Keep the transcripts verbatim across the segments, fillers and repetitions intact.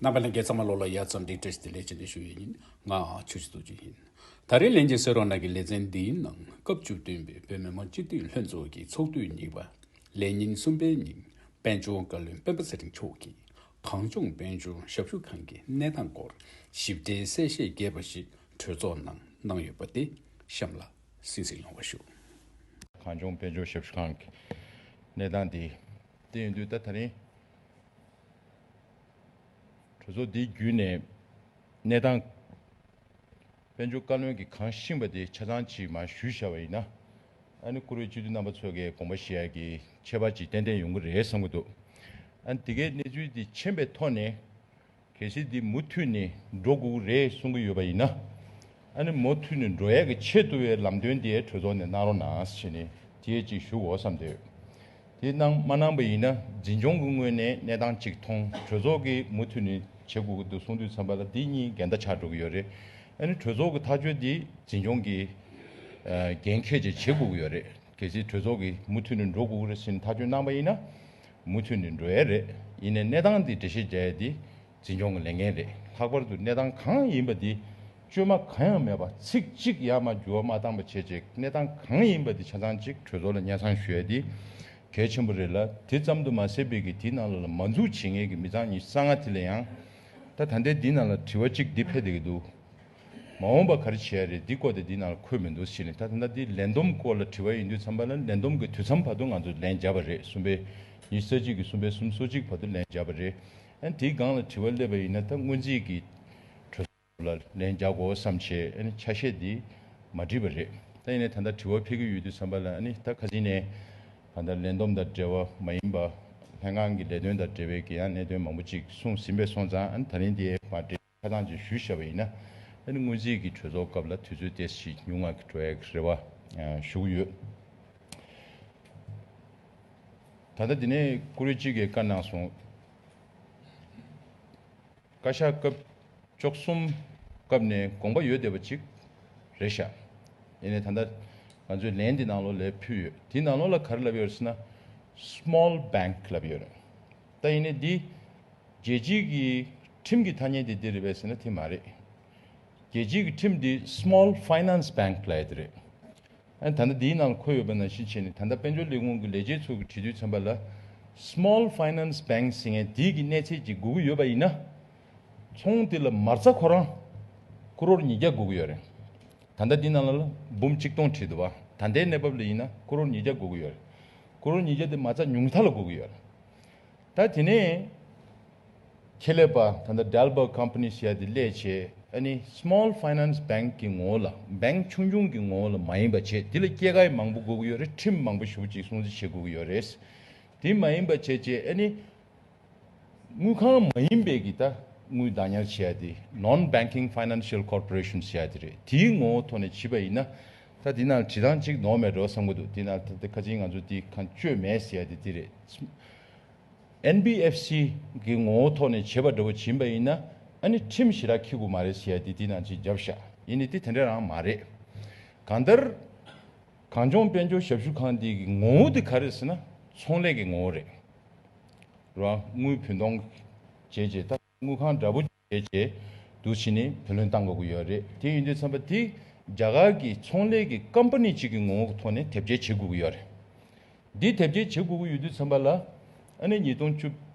རྣམ་པ་ལྷན་རྒྱས་ཚང་མ་ལོ་ལ་ཡ་ཙམ་འདི་བཀྲ་ཤིས་བདེ་ལེགས་ཅེས་འདི་ཞུ་ཡི་ཡིན། ང་ཆུ་བཞི་རྡོ་རྗེ་ཡིན། ད་རེས་ལྷན་རྒྱས་གསན་རོགས་གནང་གི་ལེ་ཚན་འདིའི་ནང་སྐབས་བཅུ་བདུན་པའི་བོད་མི་མང་སྤྱི་འཐུས་ལྷན་ཚོགས་ཀྱི་ཚོགས་དུས་གཉིས་པ་ལས་ཉིན་གསུམ་པའི་ཉིན་དཔལ་འབྱོར་བཀའ་བློན་སྤེན་པ་ཚེ་རིང་མཆོག་གིས་གངས་ལྗོངས་དཔལ་འབྱོར་ཞབས་ཞུ་ཁང་གི་གནས་སྟངས་སྐོར་ཞིབ་ཕྲའི་གསལ་བཤད་རྒྱས་པ་ཞིག་གྲོས་ཚོགས་ནང་གནང་ཡོད་པ་དེ་གཤམ་ལ་གསན་གཟིགས་ཡོང་བ་ཞུ། གངས་ལྗོངས་དཔལ་འབྱོར་ཞབས་ཞུ་ཁང་གི་གནས་སྟངས་དེ། དེ་ཡིན་དུས་ད་ད་རིང་གྲོས་ཚོགས་འདི་བརྒྱུད་ནས་གནས་སྟངས་དཔལ་འབྱོར་བཀའ་བློན་གྱིས་གང་གསུངས་པ་དེ་ཆ་ཚང་ཅིག་མར་ཞུས་བཞག་པ་ཡིན་ན། ཨ་ནི་བཀུར་འོས་སྤྱི་འཐུས་རྣམ་པ་ཚོ་གིས་དགོངས་པ་བཞེས་ཡ་གི་ཁྱད་པར་ཅིག་ཏན་ཏན་ཡོང་གི་རེད་བསམ་གྱི་འདུག་ཨ་ནི་དེ་གའི་གནས་ཚུལ་འདི་མཁྱེན་པའི་ཐོག་ནས། གལ་སྲིད་འདི་མུ་མཐུད་ནས་འགྲོ་དགོས་ཀྱི་རེད་གསུང་གི་ཡོད་པ་ཡིན་ན། ཨ་ནི་མུ་མཐུད་ནས་འགྲོ་ཡ་གི་ཆེད་དུ་བའི་ལམ་སྟོན་དེ་གྲོས་ཚོགས་ནས་གནང་རོགས་གནང་ཞེས་ནས་དེ་ཅིག་ཞུ་དགོས་བསམ་འདོད། དེ་གནང་མ་གནང་པ་ཡིན་ན་འཛིན་སྐྱོང་གི་ངོས་ནས་གནས་སྟངས་ཅིག་མཐོང་། གྲོས་ཚོགས་ཀྱིས་མུ་མཐུད་ནས་བྱེད་དགོས་ཀྱི་འདུག་གསུང་དུས་ཙམ་པ་ལ་འདི་གཉིས་འགལ་ཟླ་ཆགས་འགྲོ་གི་ཡོད་རེད། ཨ་ནི་གྲོས་ཚོགས་ཀྱི་ཐག་གཅོད་འདི་འཛིན་སྐྱོང་གིས་ཨ་འགན་འཁྱེར་བྱས་བྱེད་དགོས་ཀྱི་ཡོད་རེད། གལ་སྲིད་གྲོས་ཚོགས་ཀྱིས་མུ་མཐུད་ནས་འགྲོ་དགོས་ཀྱི་རེད་ཟེར་ནས་ཐག་གཅོད་གནང་པ་ཡིན་ན། མུ་མཐུད་ནས་འགྲོ་ཡས་རེད། ཡིན་ནའི་གནས་སྟངས་འདི་འགྲེལ་བཤད་རྒྱག་ཡས་འདི་འཛིན་སྐྱོང་གི་ལས་འགན་རེད། ལྷག་པར་དུ་གནས་སྟངས་གང་ཡིན་པ་འདི་བཅོས་མ་གང་ཡང་མེད་པ་ཚིག་གཅིག་ཡར་མར་འགྱུར་བ་མ་བཏང་པ་བྱས་རྗེས་གནས་སྟངས་གང་ཡིན་པ་འདི་ཆ་ཚང་གཅིག་གྲོས་ཚོགས་ལ་སྙན་སེང་ཞུ་ཡས་འདི་གལ་ཆེན་པོ་རེད་ལ། དེ་ཙམ་དུ་མ་ཟད་པའི་གི་དེའི་ནང་ལོགས་ལ་མ་འཛུགས་བྱེད་མཁན་གྱི་མི་ཚང་ཉི་ཤུ་རྩ་ལྔ་དེ་ལ་ཡང་ད་ད་ལྟའི་འདི་ནང་ལ་དྲི་བ་གཅིག་འདི་ཕེབས་བསྡད་ཀྱི་འདུག་མ་འོངས་པ་ག་རེ་བྱེད་ཡ་རེད། འདི་སྐོར་དེ་འདི་ནང་ལ་འཁོད་མི་འདུག་ཟེར་ནས། ད་ད་ལྟ་འདི་ལས་བསྡོམས་སྐོར་ལ་དྲི་བ་ཡིན་དུས་ཙམ་པ་ལ་ལས་བསྡོམས་ཀྱི་དུས་མཚམས་བར་དུ་ང་ཚོ་ལན་བརྒྱབ་པ་རེད། གསུམ་པའི་ཉི་ཤུ་རྩ་གཅིག་གི་གསུམ་པའི་གསུམ་སོ་གཅིག་བར་དུ་ལན་བརྒྱབ་པ་རེད། ཨ་ནི་དེའི་སྒང་ལ་དྲི་བ་སླེབས་པ་ཡིན་ན་ད་སྔོན་རྩིས་ཀྱི་གྲོས་ཚོགས་ལ་ལན་རྒྱག་དགོས་བསམ་བྱས་ཨ་ནི་ཆ་ཤས་འདི་མ་བྲིས་པ་རེད། ད་ཡིན་ནའི་ད་ལྟ་དྲི་བ་ཕེབས་ཀྱི་ཡོད་དུས་ཙམ་པ་ལ་ཨ་ནི་ད་ཁ་སང་ནས་ད་ལྟ་ལས་བསྡོམས་དང་འབྲེལ་བ་མ་ཡིན་པ་ལྷན་ཁང་གི་ལས་དོན་དང་འབྲེལ་བའི་གི་ཡང་གནད་དོན་མང་པོ་ཅིག་གསུངས་ཟིན་པས་སོང་ཙང་ཨ་ནི་ད་རིང་འདི་མ་བྲིས། ཆ་ཚང་ཅིག་ཞུས་བཞག་པ་ཡིན་ན། ཨ་ནི་སྔོན་རྩིས་ཀྱི་གྲོས་ཚོགས་སྐབས་ལ་དུས་ཚོད་ཏོག་ཙམ་ཉུང་ང་གི་འགྲོ་ཡག་གི་རེ་བ་ཞུ་གི་ཡོད། ད་ལྟ་འདི་ནས་བཀུར་འོས་གཅིག་གིས་བཀའ་གནང་སོང་། བཀའ་ཤག་སྐབས་བཅུ་གསུམ་སྐབས་ནས་དགོངས་པ་ཡོད་བསྡད་པ་ཅིག་རེད་ཤག་ཡིན་ནའི་ད་ལྟ་ང་ཚོས་ལན་འདི་ནང་ལོགས་ལ་ཕུལ་ཡོད། དེའི་ནང་ལོགས་ལ་ག་རེ་ལབ་ཡོད་རེད་ཟེར་ན། small bank ལབ་ཡོད་རེད། ད་ཡིན་ནའི་འདི་རྒྱལ་སྤྱིའི་གི་ཁྲིམས་ཀྱི་ཐ་སྙད་དེ་འདི་རེད་པས་ཟེར་ན་དེ་མ་རེད། རྒྱལ་སྤྱིའི་གི་ཁྲིམས་འདི་Small Finance Bank ལབ་ཡ་དེ་རེད། ཨ་ནི་ད་ལྟ་འདིའི་ནང་ལ་འཁོད་ཡོད་པ་ནང་བཞིན་བྱས་ནས་ད་ལྟ་དཔལ་འབྱོར་ལས་ཁུངས་ཀྱི་ལས་བྱེད་ཚོ་གིས་དྲི་དུས་ཙམ་པ་ལ། Small Finance Bank ཟེར་མཁན་འདི་གི་གནས་ཚད་ཅིག་དགོས་ཀྱི་ཡོད་པ་ཡིན་ན། ཚོང་འདི་ལ་མ་རྩ་ཁོ་རང་ཀོ་རོར་ཉིས་བརྒྱ་དགོས་ཀྱི་ཡོད་རེད། ད་ལྟ་འདི་ནང་ལ་ལ་འབུམ་གཅིག་སྟོང་བྲིས་འདུག་བ། ད་ལྟའི་གནས་བབ་ལ་ཡིན་ན་ཀོ་རོར་ཉིས་བརྒྱ་དགོས་ཀྱི་ཡོད་རེད། ཀོ་རོར་ཉིས་བརྒྱ་དེ་མ་རྩ་ཉུང་མཐའ་ལ་དགོས་ཀྱི་ཡོད་རེད། ད་དེ་ནས་ཁེ་ལས་པ་ད་ལྟ་Dalberg Company ཟེར་ཡ་དེ་སླེབས་བྱས་ཨ་ནི་Small Finance Bank གི་ངོ་བོ་ལ་bank ཆུང་ཆུང་གི་ངོ་བོ་ལ་མ་ཡིན་པ་བྱས་དེ་ལ་སྐྱེད་ཀ་ཡི་མང་པོ་དགོས་ཀྱི་ཡོད་རེད། ཁྲིམས་མང་པོ་ཞེ་པོ་ཅིག་སྲུང་བརྩི་བྱེད་དགོས་ཀྱི་ཡོད་རེད། དེ་མ་ཡིན་པ་བྱས་བྱས་ཨ་ནི་དངུལ་ཁང་མ་ཡིན་པའི་གི་ད་དངུལ་བདག་ཉར་བྱེད་ཡ་དེ་Non-Banking Financial Corporation ཟེར་ཡ་དེ་རེད། དེའི་ངོ་བོ་ཐོག་ནས་བྱས་པ་ཡིན་ན་ད་དེ་ནང་བྲིས་སྟངས་གཅིག་ནོར་མེད་འགྲོ་བསམ་གྱི་འདུག་དེ་ནང་ད་ལྟ་ཁ་ཅིག་ང་ཚོ་དེ་གང་བཅོས་མེད་ཟེར་ཡ་དེ་དེ་རེད། N B F C གི་ངོ་བོ་ཐོག་ནས་བྱེད་པ་འདྲ་བོ་བྱིན་པ་ཡིན་ན་ཨ་ནི་ཁྲིམས་ཞེ་དྲག་འཁྱེར་དགོས་མ་རེད་ཟེར་ཡ་དེ་དེ་ནང་ཅིག་བརྒྱབ་ཤག་ཡིན་ནའི་དེ་དེ་འདྲ་རང་མ་རེད། གང་ལྟར་གངས་ལྗོངས་དཔལ་འབྱོར་ཞབས་ཞུ་ཁང་འདི་གི་ངོ་བོ་དེ་ག་རེ་ཟེར་ན་ཚོང་ལས་ཀྱི་ངོ་བོ་རེད། རང་དངུལ་བུན་གཏོང་བྱས་རྗེས་ད་དངུལ་ཁང་འདྲ་པོ་བྱས་རྗེས་འདུག་བྱས་ནས་བུན་ལོན་བཏང་དགོས་ཀྱི་ཡོད་རེད། དེ་ཡིན་དུས་ཙམ་པ་དེ་རྒྱ་གར་གྱི་ཚོང་ལས་ཀྱི་ཀམ་པ་ནི་གཅིག་གི་ངོ་བོ་ཐོག་ནས་དེབ་སྐྱེལ་བྱེད་དགོས་ཀྱི་ཡོད་རེད། འདི་དེབ་སྐྱེལ་བྱེད་དགོས་ཀྱི་ཡོད་དུས་ཙམ་པ་ལ་ཨ་ནི་ཉིས་སྟོང་བཅུ་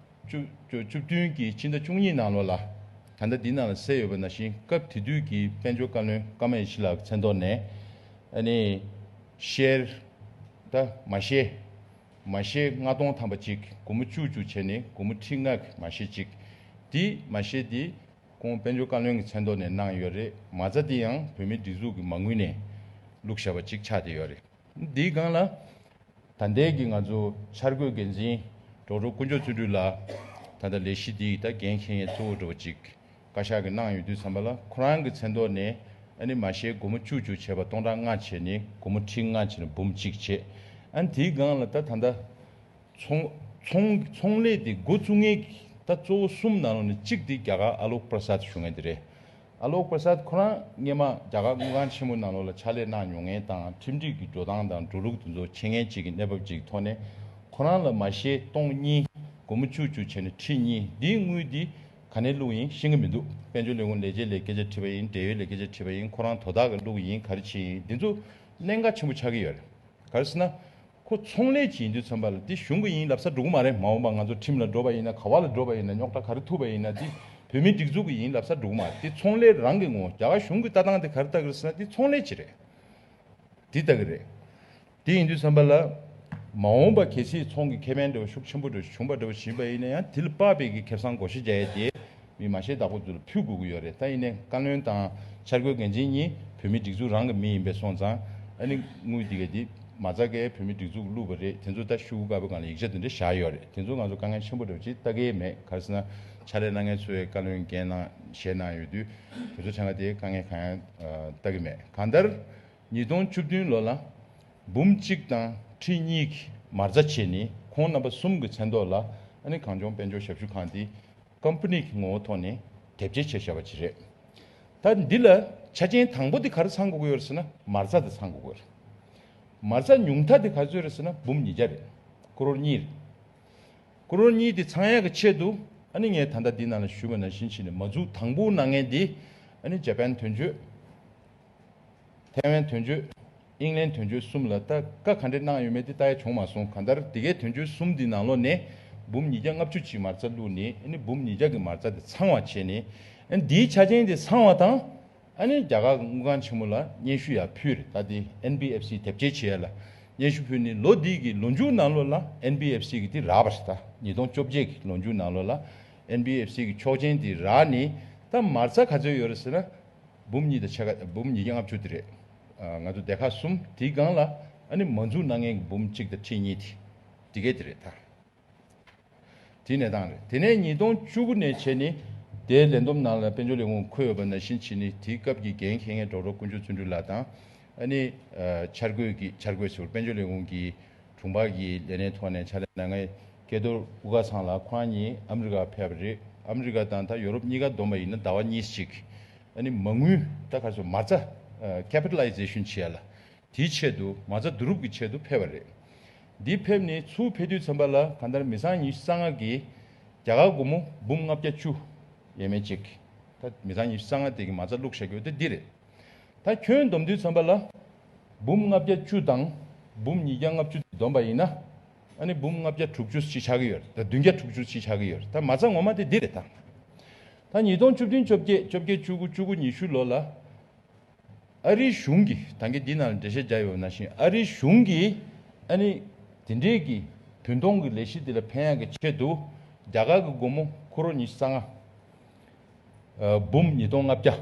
བཅུ་བཅུ་བཅུ་བདུན་གྱི་ཕྱི་ཟླ་བཅུ་གཉིས་ནང་ལོགས་ལ་ད་ལྟ་འདི་ནང་ལ་གསལ་ཡོད་པ་ནང་བཞིན་སྐབས་དེ་དུས་ཀྱི་དཔལ་འབྱོར་བཀའ་བློན་ཀརྨ་ཡེ་ཤེས་ལགས་མཚན་ཐོག་ནས་ཨ་ནི་ཤེར་ད་མ་ཤེས་མ་ཤེས་ལྔ་སྟོང་ཐམ་པ་གཅིག་སྒོར་མོ་བཅུ་བཅུ་བྱས་ནས་སྒོར་མོ་ཁྲི་ལྔ་གི་མ་ཤེས་གཅིག་འདི་མ་ཤེས་འདི་ཁོང་དཔལ་འབྱོར་བཀའ་བློན་གྱི་མཚན་ཐོག་ནས་གནང་ཡོད་རེད། མ་རྩ་འདི་ཡང་བོད་མིའི་སྒྲིག་འཛུགས་ཀྱི་མ་དངུལ་ནས་བླུགས་བཞག་པ་གཅིག་ཆགས་བསྡད་ཡོད་རེད། འདིའི་སྒང་ལ་ད་ལྟའི་གི་ང་ཚོ་འཆར་འགོད་འགན་འཛིན་ཌོག་ཊར་དཀོན་མཆོག་བརྩོན་འགྲུས་ལགས་ད་ལྟ་ལས་གཞི་འདིའི་ད་འགན་འཁྱེར་མཁན་གཙོ་བོ་འདྲ་བོ་ཅིག་བཀའ་ཤག་གིས་གནང་ཡོད་དུས་ཙམ་པ་ལ་ཁོ་རང་གི་མཚན་ཐོག་ནས་ཨ་ནི་མ་ཤེས་སྒོར་མོ་བཅུ་བཅུ་བྱས་པ་སྟོང་ཕྲག་ལྔ་བྱས་ནས་སྒོར་མོ་ཁྲི་ལྔ་བྱས་ནས་འབུམ་གཅིག་བྱས། ཨ་ནི་དེའི་སྒང་ལ་ད་ད་ལྟ་ཚོང་ཚོང་ཚོང་ལས་དེ་འགོ་བཙུགས་མཁན་ད་གཙོ་བོ་གསུམ་ནང་ལོགས་ནས་གཅིག་དེ་རྒྱ་གར་ཨ་ལོག་པྲ་སཱད་ཞུ་མཁན་དེ་རེད། ཨ་ལོག་པྲ་སཱད་ཁོ་རང་སྔོན་མ་རྒྱ་གར་དངུལ་ཁང་ཆེན་མོ་ནང་ལོགས་ལ་ཕྱག་ལས་གནང་མྱོང་མཁན་དང་ཁྲིམས་སྒྲིག་གི་འགྲོ་སྟངས་དང་འགྲོ་ལུགས་དེ་ཚོ་མཁྱེན་མཁན་གཅིག་གི་གནས་བབ་ཅིག་གི་ཐོག་ནས་ཁོ་རང་ལ་མ་ཤེས་སྟོང་གཉིས་སྒོར་མོ་བཅུ་བཅུ་བྱས་ནས་ཁྲི་གཉིས་འདིའི་དངུལ་འདི་ ག་ནས་བླུགས་ཡིན་ཤེས་ཀྱི་མི་འདུག་དཔལ་འབྱོར་ལས་ཁུངས་ལས་བྱེད་ལས་སྐད་ཆ་དྲིས་པ་ཡིན། འབྲེལ་ཡོད་ལས་སྐད་ཆ་དྲིས་པ་ཡིན། ཁོ་རང་དོ་བདག་གིས་བླུགས་ཡིན། ག་རེ་བྱས་ཡིན། འདི་ཚོ་གནད་འགག་ཆེན་པོ་ཆགས་ཀྱི་ཡོད་རེད། ག་རེ་ཟེར་ན། ཁོ་ཚོང་ལས་བྱེད་དུས་ཙམ་པ་ལ་འདི་གཞུང་གི་ཡིན་ལབ་ས་འགྲོ་གི་མ་རེད། མ་འོངས་པ་ང་ཚོ་ཁྲིམས་ལ་འགྲོ་བ་ཡིན་ན། ག་བ་ལ་འགྲོ་བ་ཡིན་ན། རྙོག་དྲ་ག་རེ་ཐུག་པ་ཡིན་ན། འདི་བོད་མིའི་སྒྲིག་འཛུགས་ཀྱི་ཡིན་ལབ་ས་འགྲོ་གི་མ་རེད། འདི་ཚོང་ལས་རང་གི་ངོ་། རྒྱ་གར་གཞུང་གི་ལྟ་སྟངས་དེ་ག་རེ་ལྟ་གི་རེད་ཟེར་ན། འདི་ཚོང་ལས་ཅིག་རེད། འདི་ལྟ་གི་རེད། དེ་ཡིན་དུས་ཙམ་པ་ལ། མ་འོངས་པ་གལ་སྲིད་ཚོང་གི་ཁེ་ཕན་འདྲ་བོ་ཤུགས་ཆེན་པོ་འདྲ་བོ་བྱུང་བ་འདྲ་བོ་ཡིན་པ་ཡིན་ན་ཡང་། དེ་ལ་དཔག་པའི་གི་ཁེ་བཟང་བགོ་བཤའ་རྒྱག་ཡ་དེ་མི་མ་ཤེས་བདག་པོ་ཚོ་ལ་ཕུལ་དགོས་ཀྱི་ཡོད་རེད། ད་ཡིན་ནའི་བཀའ་བློན་དང་འཆར་འགོད་འགན་འཛིན་གཉིས་བོད་མིའི་སྒྲིག་འཛུགས་རང་གི་མི་ཡིན་པས་སོང་ཙང་། ཨ་ནི་དངུལ་འདི་ག་དེ་མ་རྩ་གིས་བོད་མིའི་སྒྲིག་འཛུགས་བླུགས་པ་རེད། དེ་ཚོ་ད་ཤོག་གུ་དཀར་པོའི་སྒང་ལ་ཡིག་ཆ་དེ་འདྲ་བཞག་ཡོད་རེད། དེ་ཚོ་ང་ཚོ་དཀའ་ངལ་ཆེན་པོ་འདྲ་བོ་ཅིག་ལྟ་གི་མེད། ག་རེ་ཟེར་ན། ཕྱག་ལས་གནང་མཁན་ཚོས་བཀའ་བློན་འགན་གནང་བཞེས་གནང་ཡོད་དུས། དེ་ཚོ་ཆ་ཚང་དེ་དཀའ་ངལ་གང་ཡང་ལྟ་གི་མེད། གང་ལྟར། ཉིས་སྟོང་བཅུ་བདུན་ལོ་ལ་འབུམ་གཅིག་དང་ཁྲི་གཉིས་ཀྱི་མ་རྩ་བྱས་ནས། ཁོང་རྣམ་པ་གསུམ་གྱི་མཚན་ཐོག་ལ་ཨ་ནི་གངས་ལྗོངས་དཔལ་འབྱོར་ཞབས་ཞུ་ཁང་དེ་ཀམ་པ་ནི་གི་ངོ་བོ་ཐོག་ནས་དེབ་སྐྱེལ་བྱས་བཞག་པ་ཅིག་རེད། ད་འདི་ལ་ཆ་རྐྱེན་དང་པོ་དེ་ག་རེ་ཚང་དགོས་ཀྱི་ཡོད་རེད་ཟེར་ན། མ་རྩ་དེ་ཚང་དགོས་ཀྱི་ཡོད་རེད། མ་རྩ་ཉུང་མཐའ་དེ་ག་ཚོད་རེད་ཟེར་ན། འབུམ་ཉིས་བརྒྱ་རེད། ཀོ་རོར་གཉིས་རེད། ཀོ་རོར་གཉིས་དེ་ཚང་ཡག་གི་ཆེད་དུ། ཨ་ནི་ངས་ད་ལྟ་འདི་ནང་ལ་ཞུས་པ་ནང་བཞིན་བྱས་ནས། མ་འཛུགས་དང་པོ་གནང་མཁན་དེ་ཨ་ནི་ཇ་པན་དོན་གཅོད། ཐའེ་ཝན་དོན་གཅོད། ཨིང་ལན་དོན་གཅོད་གསུམ་ལ་ད་བཀའ་ག་འདྲས་གནང་ཡོད་མེད་དེ་ལྟ་ཡ་བྱུང་མ་སོང་། གང་ལྟར་དེ་གའི་དོན་གཅོད་གསུམ་འདི་ནང་ལོགས་ནས་འབུམ་ཉིས་བརྒྱ་ལྔ་བཅུ་ཅིག་མ་རྩ་བླུགས་ནས། ཨ་ནི་འབུམ་ཉིས་བརྒྱ་གི་མ་རྩ་དེ་ཚང་བ་བྱས་ནས། ཨ་ནི་འདིའི་ཆ་རྐྱེན་དེ་ཚང་བ་དང་། ཨ་ནི་རྒྱ་གར་གྱི་དངུལ་ཁང་ཆེན་མོ་ལ་སྙན་ཞུ་ཡར་ཕུལ་རེད། ད་དེ་ཨེན་བི་ཨེཕ་སི་དེབ་སྐྱེལ་བྱེད་ཡ་ལ་སྙན་ཞུ་ཕུལ་ནས། ལོ་འདི་གི་ལོ་མཇུག་ནང་ལོགས་ལ་ཨེན་བི་ཨེཕ་སི་གི་དེ་རག་པ་རེད། ད་ཉིས་སྟོང་བཅོ་བརྒྱད་ཀྱི་ལོ་མཇུག་ནང་ལོགས་ལ་ཨེན་བི་ཨེཕ་སི་གི་ཆོག་མཆན་དེ་རག་ནས། ད་མ་རྩ་ག་ཚོད་ཡོད་རེད་ཟེར་ན། འབུམ་གཉིས་དང་ཕྱེད་ཀ་འབུམ་ཉིས་བརྒྱ་ལྔ་བཅུ་དེ་རེད། ཨ། ང་ཚོ་སྡེ་ཁག་གསུམ་དེའི་སྒང་ལ་ཨ་ནི་མ་འཛུགས་གནང་མཁན་གྱི་འབུམ་གཅིག་དང་ཁྲི་གཉིས་དེ་དེ་གས་དེ་རེད་ད། དེ་གནས་སྟངས་རེད། དེ་ནས་ཉིས་སྟོང་བཅུ་དགུ་ནས་བྱས་ནས། དེའི་ལས་བསྡོམས་ནང་ལ་དཔལ་འབྱོར་ལས་ཁུངས་འཁོད་ཡོད་པ་ནང་བཞིན་བྱས་ནས། དེའི་སྐབས་ཀྱི་འགན་འཁྱེར་མཁན་ཌོག་ཊར་དཀོན་མཆོག་བརྩོན་འགྲུས་ལགས་དང་། ཨ་ནི། ཨ། འཆར་འགོད་ཀྱི། འཆར་འགོད་ཟེར་བ། དཔལ་འབྱོར་ལས་ཁུངས་ཀྱི་དྲུང་འཕར་གྱི་ལས་སྣེའི་ཐོག་ནས་ཕྱག་ལས་གནང་མཁན་སྐལ་རྡོར་དབུ་དཀར་ཚང་ལགས། ཁོ་རང་གཉིས་ཨ་མི་རི་ཀར་ཕེབས་པ་རེད། ཨ་མི་རི་ཀ་དང་ད་ཡོ་རོབ་གཉིས་ཀ་བསྡོམས་པ་ཡིན་ན་ཟླ་བ་གཉིས་ཤིག་ཨ་ནི་མ་དངུལ། ད་ག་རེ་ཟེར། མ་རྩ། ཨ། ཁེ་པི་ཊ་ལའི་ཛེ་ཤན་བྱེད་ཡ་ལ། དེའི་ཆེད་དུ། མ་རྩ་བསྡུ་རུབ་ཀྱི་ཆེད་དུ་ཕེབས་པ་རེད། འདི་ཕེབས་ནས་ཚུར་ཕེབས་དུས་ཙམ་པ་ལ། གང་ལྟར་མི་ཚང་ཉི་ཤུ་རྩ་ལྔ་གིས་རྒྱ་གར་སྒོར་མོ་འབུམ་ལྔ་བརྒྱ་བཅུ་ཡས་མས་གཅིག་ད་མི་ཚང་ཉི་ཤུ་རྩ་ལྔ་དེ་གིས་མ་རྩ་བླུགས་བཞག་རྒྱུ་དེ་འདི་རེད། ད་ཁྱོན་བསྡོམས་དུས་ཙམ་པ་ལ་འབུམ་ལྔ་བརྒྱ་བཅུ་དང་འབུམ་ཉིས་བརྒྱ་ལྔ་བཅུ་བསྡོམས་པ་ཡིན་ན། ཨ་ནི་འབུམ་ལྔ་བརྒྱ་དྲུག་ཅུ་ཅིག་ཆགས་ཀྱི་ཡོད་རེད། ད་བདུན་བརྒྱ་དྲུག་ཅུ་ཅིག་ཆགས་ཀྱི་ཡོད་རེད། ད་མ་རྩ་ངོ་མ་དེ་འདི་རེད་ད། ད་ཉིས་སྟོང་བཅུ་བདུན་བཅོ་བརྒྱད། བཅོ་བརྒྱད་བཅུ་དགུ། བཅུ་དགུ་ཉི་ཤུ་ལོ་ལ། ཨ་རིའི་གཞུང་གིས། ད་གིན་འདི་ནང་ལ་འགྲེལ་བཤད་བརྒྱབ་ཡོད་པ་ནང་བཞིན། ཨ་རིའི་གཞུང་གིས་ཨ་ནི་དེ་འདྲའི་གི་བོད་དོན་གྱི་ལས་གཞི་འདི་ལ་ཕན་ཡག་གི་ཆེད་དུ། རྒྱ་གར་གྱི་སྒོར་མོ་ཀོ་རོར་ཉི་ཤུ་རྩ་ལྔ། ཨ། འབུམ་ཉིས་སྟོང་ལྔ་བརྒྱ།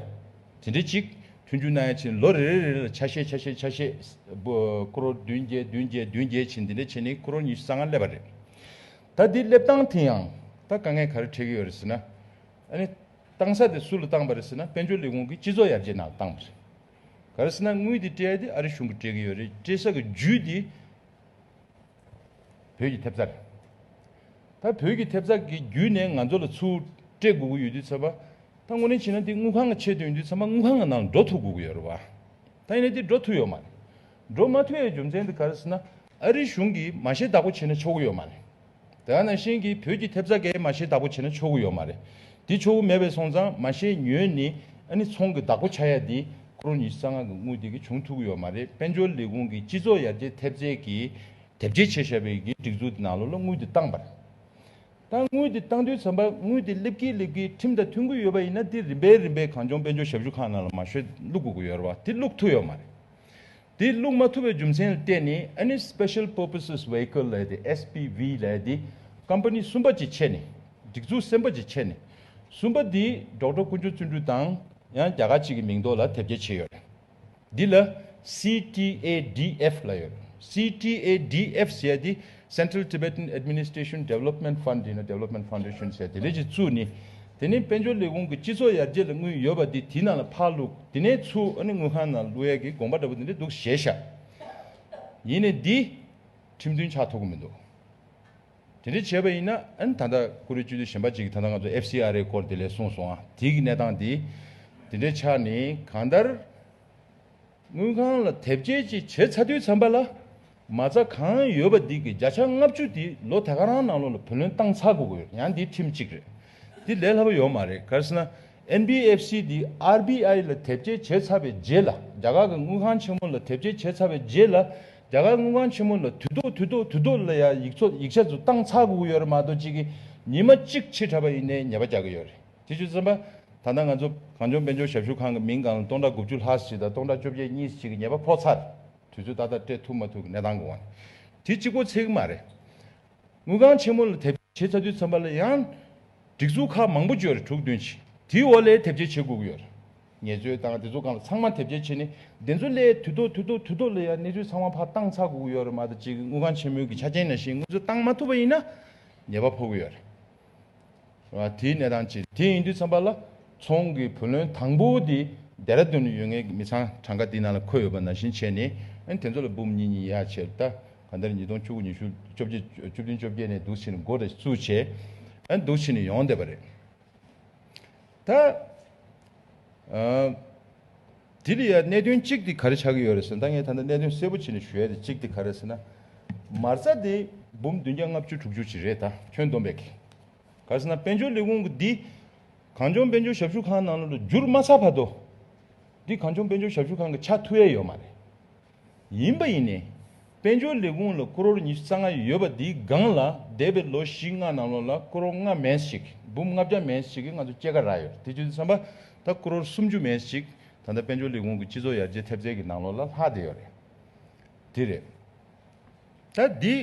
དེ་འདྲའི་ཅིག་མཐུན་འགྱུར་གནང་ཡ་བྱས་ནས། ལོ་རེ་རེ་རེ་ལ་ཆ་ཤས། ཆ་ཤས། ཆ་ཤས། ཀོ་རོར་བདུན་བརྒྱ། བདུན་བརྒྱ། བདུན་བརྒྱ་བྱས་ནས། དེ་འདྲ་བྱས་ནས་ཀོ་རོར་ཉི་ཤུ་རྩ་ལྔ་སླེབས་པ་རེད། ད་འདི་སླེབས་སྟངས་དེ་ཡང་ད་དཀའ་ངལ་ག་རེ་འཕྲད་ཀྱི་ཡོད་རེད་ཟེར་ན། ཨ་ནི་བཏང་ས་དེ་སུ་ལ་བཏང་པ་རེད་ཟེར་ན། དཔལ་འབྱོར་ལས་ཁུངས་ཀྱི་སྤྱི་ཚོགས་ཡར་རྒྱས་ནང་ལ་བཏང་པ་རེད། ག་རེ་ཟེར་ན། དངུལ་དེ་སྤྲད་ཡ་དེ་ཨ་རི་གཞུང་གིས་སྤྲད་ཀྱི་ཡོད་རེད། སྤྲད་ས་གི་བརྒྱུད་དེ་བོད་ཀྱི་ཐེབས་རྩ་རེད། ད་བོད་ཀྱི་ཐེབས་རྩ་གི་བརྒྱུད་ནས་ང་ཚོ་ལ་ཚུར་སྤྲད་དགོས་ཀྱི་ཡོད་དུས་ཙམ་པ། ད་དངོས་གནས་བྱས་ན་དེ་དངུལ་ཁང་གི་ཆེད་དུ་ཡིན་དུས་ཙམ་པ། དངུལ་ཁང་གི་ནང་ལ་འགྲོ་ཐུབ་དགོས་ཀྱི་ཡོད་རེད་བ། ད་ཡིན་ནའི་དེ་འགྲོ་ཐུབ་ཡོད་མ་རེད། འགྲོ་མ་ཐུབ་ཡའི་རྒྱུ་མཚན་དེ་ག་རེ་ཟེར་ན། ཨ་རི་གཞུང་གིས་མ་ཤེས་བདག་པོ་བྱས་ན་ཆོག་གི་ཡོད་མ་རེད། དེ་ག་ནང་བཞིན་གྱི་བོད་ཀྱི་ཐེབས་རྩ་གིས་མ་ཤེས་བདག་པོ་བྱས་ན་ཆོག་གི་ཡོད་མ་རེད། དེ་ཆོག་གི་མེད་པས་སོང་ཙང་། མ་ཤེས་ཉོས་ནས་ཨ་ནི་ཚོང་གི་བདག་པོ་ཆགས་ཡ་དེ། ཀོ་རོར་ཉི་ཤུ་རྩ་ལྔ་གི་དངུལ་དེ་གིས་བྱུང་ཐུབ་ཀྱི་ཡོད་མ་རེད། དཔལ་འབྱོར་ལས་ཁུངས་ཀྱི་སྤྱི་ཚོགས་ཡར་རྒྱས་ཐེབས་རྩའི་གི་དེབ་སྐྱེལ་བྱས་བཞག་པའི་གི་སྒྲིག་འཛུགས་དེ་ནང་ལོགས་ལ་དངུལ་དེ་བཏང་པ་རེད། ད་དངུལ་དེ་བཏང་དུས་ཙམ་པ། དངུལ་དེ་སླེབས་ཀྱིན་སླེབས་ཀྱིན་ཁྲིམས་དང་མཐུན་གྱི་ཡོད་པ་ཡིན་ན། དེ་རིམ་པས་རིམ་པས་གངས་ལྗོངས་དཔལ་འབྱོར་ཞབས་ཞུ་ཁང་ནང་ལ་མ་ཤོད་བླུག་དགོས་ཀྱི་ཡོད་རེད་བ། དེ་བླུག་ཐུབ་ཡོད་མ་རེད། དེ་བླུག་མ་ཐུབ་པའི་རྒྱུ་མཚན་ལ་བརྟེན་ནས། ཨ་ནི་Special Purposes Vehicle ལབ་ཡ་དེ། S P V ལབ་ཡ་དེ་ཀམ་པ་ནི་གསུམ་པ་ཅིག་ཕྱེ་ནས། སྒྲིག་འཛུགས་གསུམ་པ་ཅིག་ཕྱེ་ནས། གསུམ་པ་དེ་ཌོག་ཊར་དཀོན་མཆོག་བརྩོན་འགྲུས་དང་ཡང་རྒྱ་གར་གཅིག་གི་མིང་ཐོག་ལ་དེབ་སྐྱེལ་བྱས་ཡོད་རེད། འདི་ལ་C T A D F ལབ་ཡོད། C T A D F ཟེར་ཡ་དེ་Central Tibetan Administration Development Fund ཡིན་ན། Development Foundation ཟེར་དེ་འདྲ་ཅིག་བཙུགས་ནས། དེ་ནས་དཔལ་འབྱོར་ལས་ཁུངས་ཀྱི་སྤྱི་ཚོགས་ཡར་རྒྱས་ལ་དངུལ་ཡོད་པ་དེ་དེའི་ནང་ལ་ཕར་བླུགས། དེ་ནས་ཚུར་ཨ་ནི་དངུལ་ཁང་ནང་བླུགས་ཡ་གི་དགོངས་པ་འདྲ་པོ་དེ་འདྲ་འདུག་བཞེས་ཤག་ཡིན་ནའི་འདི་ཁྲིམས་མཐུན་ཆགས་ཐུབ་ཀྱི་མི་འདུག་དེ་འདྲ་བྱས་པ་ཡིན་ན། ཨ་ནི་ད་ལྟ་ཀུ་རེ་སྤྱི་འཐུས་གཞན་པ་ཅིག་གིས་ད་ལྟ་ང་ཚོ་F C R A སྐོར་དེ་ལས་གསུངས་སོང་ཨ། དེ་གི་གནས་སྟངས་དེ་དེ་འདྲ་ཆགས་ནས། གང་ལྟར་དངུལ་ཁང་ལ་དེབ་སྐྱེལ་ཅིག་བྱས་ཚར་དུས་ཙམ་པ་ལ། མ་རྩ་གང་ཡོད་པ་འདི་གི་བརྒྱ་ཆ་ལྔ་བཅུ་དེ་ལོ་ད་ག་རང་ནང་ལོགས་ལ་བུ་ལོན་བཏང་ཚར་དགོས་ཀྱི་ཡོད། ཡང་འདི་ཁྲིམས་གཅིག་རེད། འདི་ལས་སླ་པོ་ཡོད་མ་རེད། ག་རེ་ཟེར་ན། ཨེན་བི་ཨེཕ་སི་འདི་ཨར་བི་ཨའི་ལ་དེབ་སྐྱེལ་བྱས་ཚར་བའི་རྗེས་ལ། རྒྱ་གར་གྱི་དངུལ་ཁང་ཆེན་མོ་ལ་དེབ་སྐྱེལ་བྱས་ཚར་བའི་རྗེས་ལ། རྒྱ་གར་དངུལ་ཁང་ཆེན་མོ་ལ་དུས་ཐོག་དུས་ཐོག་དུས་ཐོག་ལ་ཡ་ཡིག་ཚོགས་ཡིག་ཆ་ཚོ་བཏང་ཚར་དགོས་ཀྱི་ཡོད་རེད་མ་གཏོགས། གཅིག་གིས་ཉི་མ་གཅིག་ཕྱི་དྲགས་པ་ཡིན་ནའི་ཉེས་པ་རྒྱག་གི་ཡོད་རེད། དེ་བྱས་ཙང་ད་ལྟ་ང་ཚོ་གངས་ལྗོངས་དཔལ་འབྱོར་ཞབས་ཞུ་ཁང་གི་མིང་སྒང་ལ་སྟོང་ཕྲག་དགུ་བཅུ་ལྷག་ཞིག་དང་སྟོང་ཕྲག་བཅོ་བརྒྱད་གཉིས་ཞིག་གི་ཉེས་པ་ཕོག་ཚར། དུས་ཚོད་ཏག་ཏག་སྤྲད་ཐུབ་མ་ཐུབ་ཀྱི་གནས་སྟངས་གི་འོག་ནས། དེ་གཅིག་པོ་ཚད་ཀྱི་མ་རེད། དངུལ་ཁང་ཆེན་མོ་ལ་དེབ་བྱས་ཚར་དུས་ཙམ་པ་ལ་ཡང་སྒྲིག་འཛུགས་ཁག་མང་པོ་ཅིག་ཡོད་རེད། དྲུག་བདུན་ཅིག། དེའི་འོག་ལ་དེབ་སྐྱེལ་བྱེད་དགོས་ཀྱི་ཡོད་རེད། ངལ་རྩོལ་དང་དེ་ཚོ་སྒང་ལ་ཚང་མ་དེབ་སྐྱེལ་བྱས་ནས་དེ་ཚོ་ལ་དུས་ཐོག་དུས་ཐོག་དུས་ཐོག་ལ་ཡང་གནས་ཚུལ་ཚང་མ་ཕར་བཏང་ཚར་དགོས་ཀྱི་ཡོད་རེད་མ་གཏོགས། གཅིག་དངུལ་ཁང་ཆེན་མོའི་གི་ཆ་རྐྱེན་ནང་བཞིན་དངུལ་ཚོ་བཏང་མ་ཐུབ་པ་ཡིན་ན་ཉེས་པ་ཕོག་གི་ཡོད་རེད། དེའི་གནས་སྟངས་ཅིག། དེ་ཡིན་དུས་ཙམ་པ་ལ་ཚོང་གི་བུ་ལོན་དང་པོ་དེ་ལྡེ་ར་ལྡུན་ལ་ཡོད་མཁན་གྱི་མི་ཚང་གྲངས་ཀ་འདི་ནང་ལ་འཁོད་ཡོད་པ་ནང་བཞིན་བྱས་ནས། ཨ་ནི་དེ་ཚོ་ལ་འབུམ་གཉིས་གཉིས་ཡར་བྱས། ད་གང་ལྟར་ཉིས་སྟོང་བཅུ་དགུ་ཉི་ཤུ་བཅོ་བརྒྱད་བཅུ་བདུན་བཅོ་བརྒྱད་ནས་འདུག་བྱས་ནས་འགོ་འདྲ་བཙུགས་བྱས། ཨ་ནི་འདུག་བྱས་ནས་ཡོང་བསྡད་པ་རེད། ད། ཨ། དེ་ལ་ཡ་གནད་དོན་གཅིག་དེ་ག་རེ་ཆགས་ཀྱི་ཡོད་རེད་ཟེར་ན། ད་ངས་ད་ལྟ་གནད་དོན་གསལ་པོ་བྱས་ནས་ཞུ་ཡ་དེ་གཅིག་དེ་ག་རེ་ཟེར་ན། མ་རྩ་དེ་འབུམ་བདུན་བརྒྱ་ལྔ་བཅུ་དྲུག་ཅུ་ཅིག་རེད། ད་ཁྱོན་བསྡོམས་པའི་གི། ག་རེ་ཟེར་ན། དཔལ་འབྱོར་ལས་ཁུངས་ཀྱི་འདི་གངས་ལྗོངས་དཔལ་འབྱོར་ཞབས་ཞུ་ཁང་ནང་ལོགས་ལ་བསྒྱུར་མ་ཚར་བར་དུ། འདི་གངས་ལྗོངས་དཔལ་འབྱོར་ཞབས་ཞུ་ཁང་གི་ཆགས་ཐུབ་ཡ་ཡོད་མ་རེད། ཡིན་པ་ཡིན་ནའི། དཔལ་འབྱོར་ལས་ཁུངས་ལ་ཀོ་རོར་ཉི་ཤུ་རྩ་ལྔ་ཡོད་པ་འདིའི་སྒང་ལ་འདས་པའི་ལོ་བཞི་ལྔ་ནང་ལོགས་ལ་ཀོ་རོར་ལྔ་མན་ཞིག། འབུམ་ལྔ་བརྒྱ་མན་ཞིག་གིས་ང་ཚོ་སྐྱེད་ཀ་རག་ཡོད། དེ་བྱས་དུས་ཙམ་པ་ད་ཀོ་རོར་སུམ་ཅུ་མན་ཞིག་ད་ལྟ་དཔལ་འབྱོར་ལས་ཁུངས་ཀྱི་སྤྱི་ཚོགས་ཡར་རྒྱས་ཐེབས་རྩའི་གི་ནང་ལོགས་ལ་ལྷག་བསྡད་ཡོད་རེད། དེ་རེད། ད་འདི།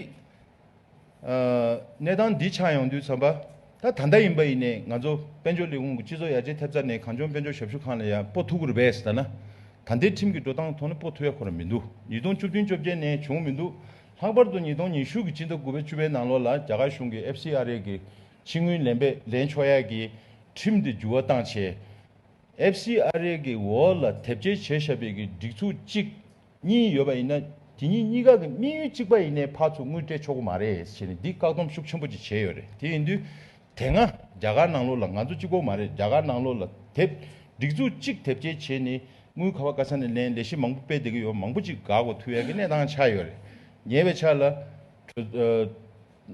ཨ། གནས་སྟངས་འདི་ཆགས་ཡོང་དུས་ཙམ་པ། ད་ད་ལྟ་ཡིན་པ་ཡིན་ནའི་ང་ཚོ་དཔལ་འབྱོར་ལས་ཁུངས་ཀྱི་སྤྱི་ཚོགས་ཡར་རྒྱས་ཐེབས་རྩ་ནས་གངས་ལྗོངས་དཔལ་འབྱོར་ཞབས་ཞུ་ཁང་ལ་ཡང་སྤོ་ཐུབ་ཀྱི་རེད་པས་ཟེར་ན། ད་ལྟའི་ཁྲིམས་ཀྱི་འགྲོ་སྟངས་ཐོག་ནས་སྤོ་ཐུབ་ཡ་ཁོ་རང་མི་འདུག། ཉིས་སྟོང་བཅུ་བདུན་བཅོ་བརྒྱད་ནས་བྱུང་མི་འདུག། ལྷག་པར་དུ་ཉིས་སྟོང་ཉི་ཤུ་གི་སྤྱི་ཟླ་དགུ་པའི་བཅུ་པའི་ནང་ལོགས་ལ་རྒྱ་གར་གཞུང་གིས་ཨེཕ་སི་ཨར་ཨེ་གི་ཕྱི་དངུལ་ལེན་པའི་ལེན་ཆོག་ཡ་གི་ཁྲིམས་དེ་འགྱུར་བ་བཏང་བྱས། ཨེཕ་སི་ཨར་ཨེ་གི་འོག་ལ་དེབ་སྐྱེལ་བྱས་བཞག་པའི་གི་སྒྲིག་འཛུགས་གཅིག་གཉིས་ཡོད་པ་ཡིན་ན། དེ་གཉིས་གཉིས་ཀ་གི་དམིགས་ཡུལ་གཅིག་པ་ཡིན་ནའི་ཕར་ཚུར་དངུལ་སྤྲད་ཆོག་གི་མ་རེད་ཟེར་ནས་འདི་བཀག་སྡོམ་ཤུགས་ཆེན་པོ་ཅིག་བྱས་ཡོད་རེད། དེ་ཡིན་དུས་དེ་སྔ་རྒྱ་གར་ནང་ལོགས་ལ། ང་ཚོ་གཅིག་པོ་མ་རེད། རྒྱ་གར་ནང་ལོགས་ལ་དེབ་སྒྲིག་འཛུགས་གཅིག་དེབ་སྐྱེལ་བྱས་ནས་དངུལ་ག་བ་ག་ས་ནས་ལེན། ལས་གཞི་མང་པོ་སྤེལ་བསྡད་ཀྱི་ཡོད། མང་པོ་ཅིག་འགག་དགོས་ཐུག་ཡ་གི་གནས་སྟངས་ཆགས་ཡོད་རེད། ཉེ་བའི་ཆར་ལ། ཨ།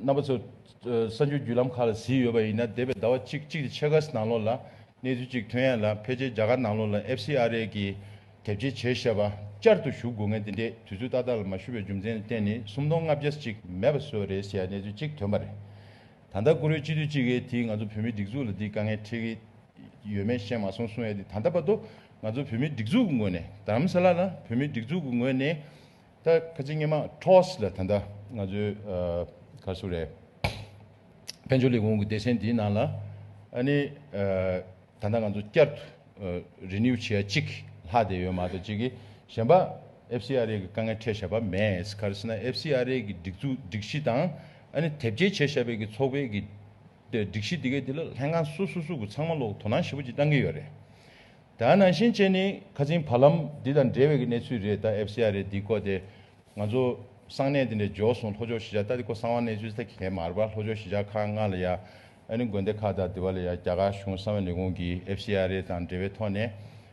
རྣམ་པ་ཚོ། ཨ། གསར་འགྱུར་བརྒྱུད་ལམ་ཁག་ལ་གཟིགས་ཡོད་པ་ཡིན་ན། འདས་པའི་ཟླ་བ་གཅིག་གཅིག་ཕྱེད་ཀ་ནང་ལོགས་ལ་གནས་ཚུལ་གཅིག་ཐོན་ཡ་ལ། ཕལ་ཆེར་རྒྱ་གར་ནང་ལོགས་ལ་ཨེཕ་སི་ཨར་ཨེ་གི་དེབ་སྐྱེལ་བྱས་བཞག་པ་བསྐྱར་དུ་ཞུ་དགོས་མཁན་དེ་འདྲས་དུས་ཚོད་ཏག་ཏག་ལ་མ་ཞུས་པའི་རྒྱུ་མཚན་ལ་བརྟེན་ནས་སུམ་སྟོང་ལྔ་བརྒྱ་ཅིག་མེད་པ་བཟོས་པ་རེད་ཟེར་ཡ་གནས་ཚུལ་གཅིག་ཐོན་པ་རེད། ད་ལྟ་བཀུར་འོས་སྤྱི་འཐུས་གཅིག་གིས་དེ་ང་ཚོ་བོད་མིའི་སྒྲིག་འཛུགས་ལ་དེ་དཀའ་ངལ་འཕྲད་ཀྱི་ཡོད་མེད་ཤེས་མ་སོང་གསུང་ཡ་དེ། ད་ལྟ་བར་དུ་ང་ཚོ་བོད་མིའི་སྒྲིག་འཛུགས་ཀྱི་ངོས་ནས། རྡ་རམ་ས་ལ་ལ་བོད་མིའི་སྒྲིག་འཛུགས་ཀྱི་ངོས་ནས། ད་ཁ་ཅིག་སྔོན་མ་ཊོས་ལ་ད་ལྟ་ང་ཚོའི། ཨ། ག་རེ་ཟེར་དགོས་རེད། དཔལ་འབྱོར་ལས་ཁུངས་ཀྱི་སྡེ་ཚན་འདིའི་ནང་ལ། ཨ་ནི། ཨ། ད་ལྟ་ང་ཚོ་བསྐྱར་དུ། ཨ། རི་ནིའུ་བྱེད་ཡ་གཅིག་ལྷག་བསྡད་ཡོད་མ་གཏོགས། གཅིག་གིས་གཞན་པ་ཨེཕ་སི་ཨར་ཨེ་གི་དཀའ་ངལ་འཕྲད་བཞག་པ་མེད། ག་རེ་ཟེར་ན། ཨེཕ་སི་ཨར་ཨེ་གི་སྒྲིག་འཛུགས་སྒྲིག་གཞི་དང་། ཨ་ནི་དེབ་སྐྱེལ་བྱས་བཞག་པའི་གི་ཚོགས་པའི་གི་སྒྲིག་གཞི་འདི་གའི་འདི་ལ་ལྷན་ཁང་སོ་སོ་སོ་གི་ཚང་མ་ལོག་དོ་སྣང་ཞེ་པོ་ཅིག་བཏང་གི་ཡོད་རེད། ད་ནང་བཞིན་བྱས་ནས་ཁ་སང་བར་ལམ་འདི་དང་འབྲེལ་བའི་གི་གནས་ཚུལ་རེད། ད་ཨེཕ་སི་ཨར་ཨེ་འདི་སྐོར་དེ་ང་ཚོ་གསང་གནས་དེ་འདྲ་འབྱོར་སོང་། ལྷོ་ཕྱོགས་གཞིས་ཆགས། ད་འདི་སྐོར་གསང་བ་གནས་ཚུལ་ད་གལ་མ་རེད་པ། ལྷོ་ཕྱོགས་གཞིས་ཆགས་ཁག་ལྔ་ལ་ཡ། ཨ་ནི་དགོན་སྡེ་ཁག་དང་འདི་པ་ལ་ཡ་རྒྱ་གར་གཞུང་གསང་བའི་ལས་ཁུངས་ཀྱིས་ཨེཕ་སི་ཨར་ཨེ་དང་འབྲེལ་བའི་ཐོག་ནས་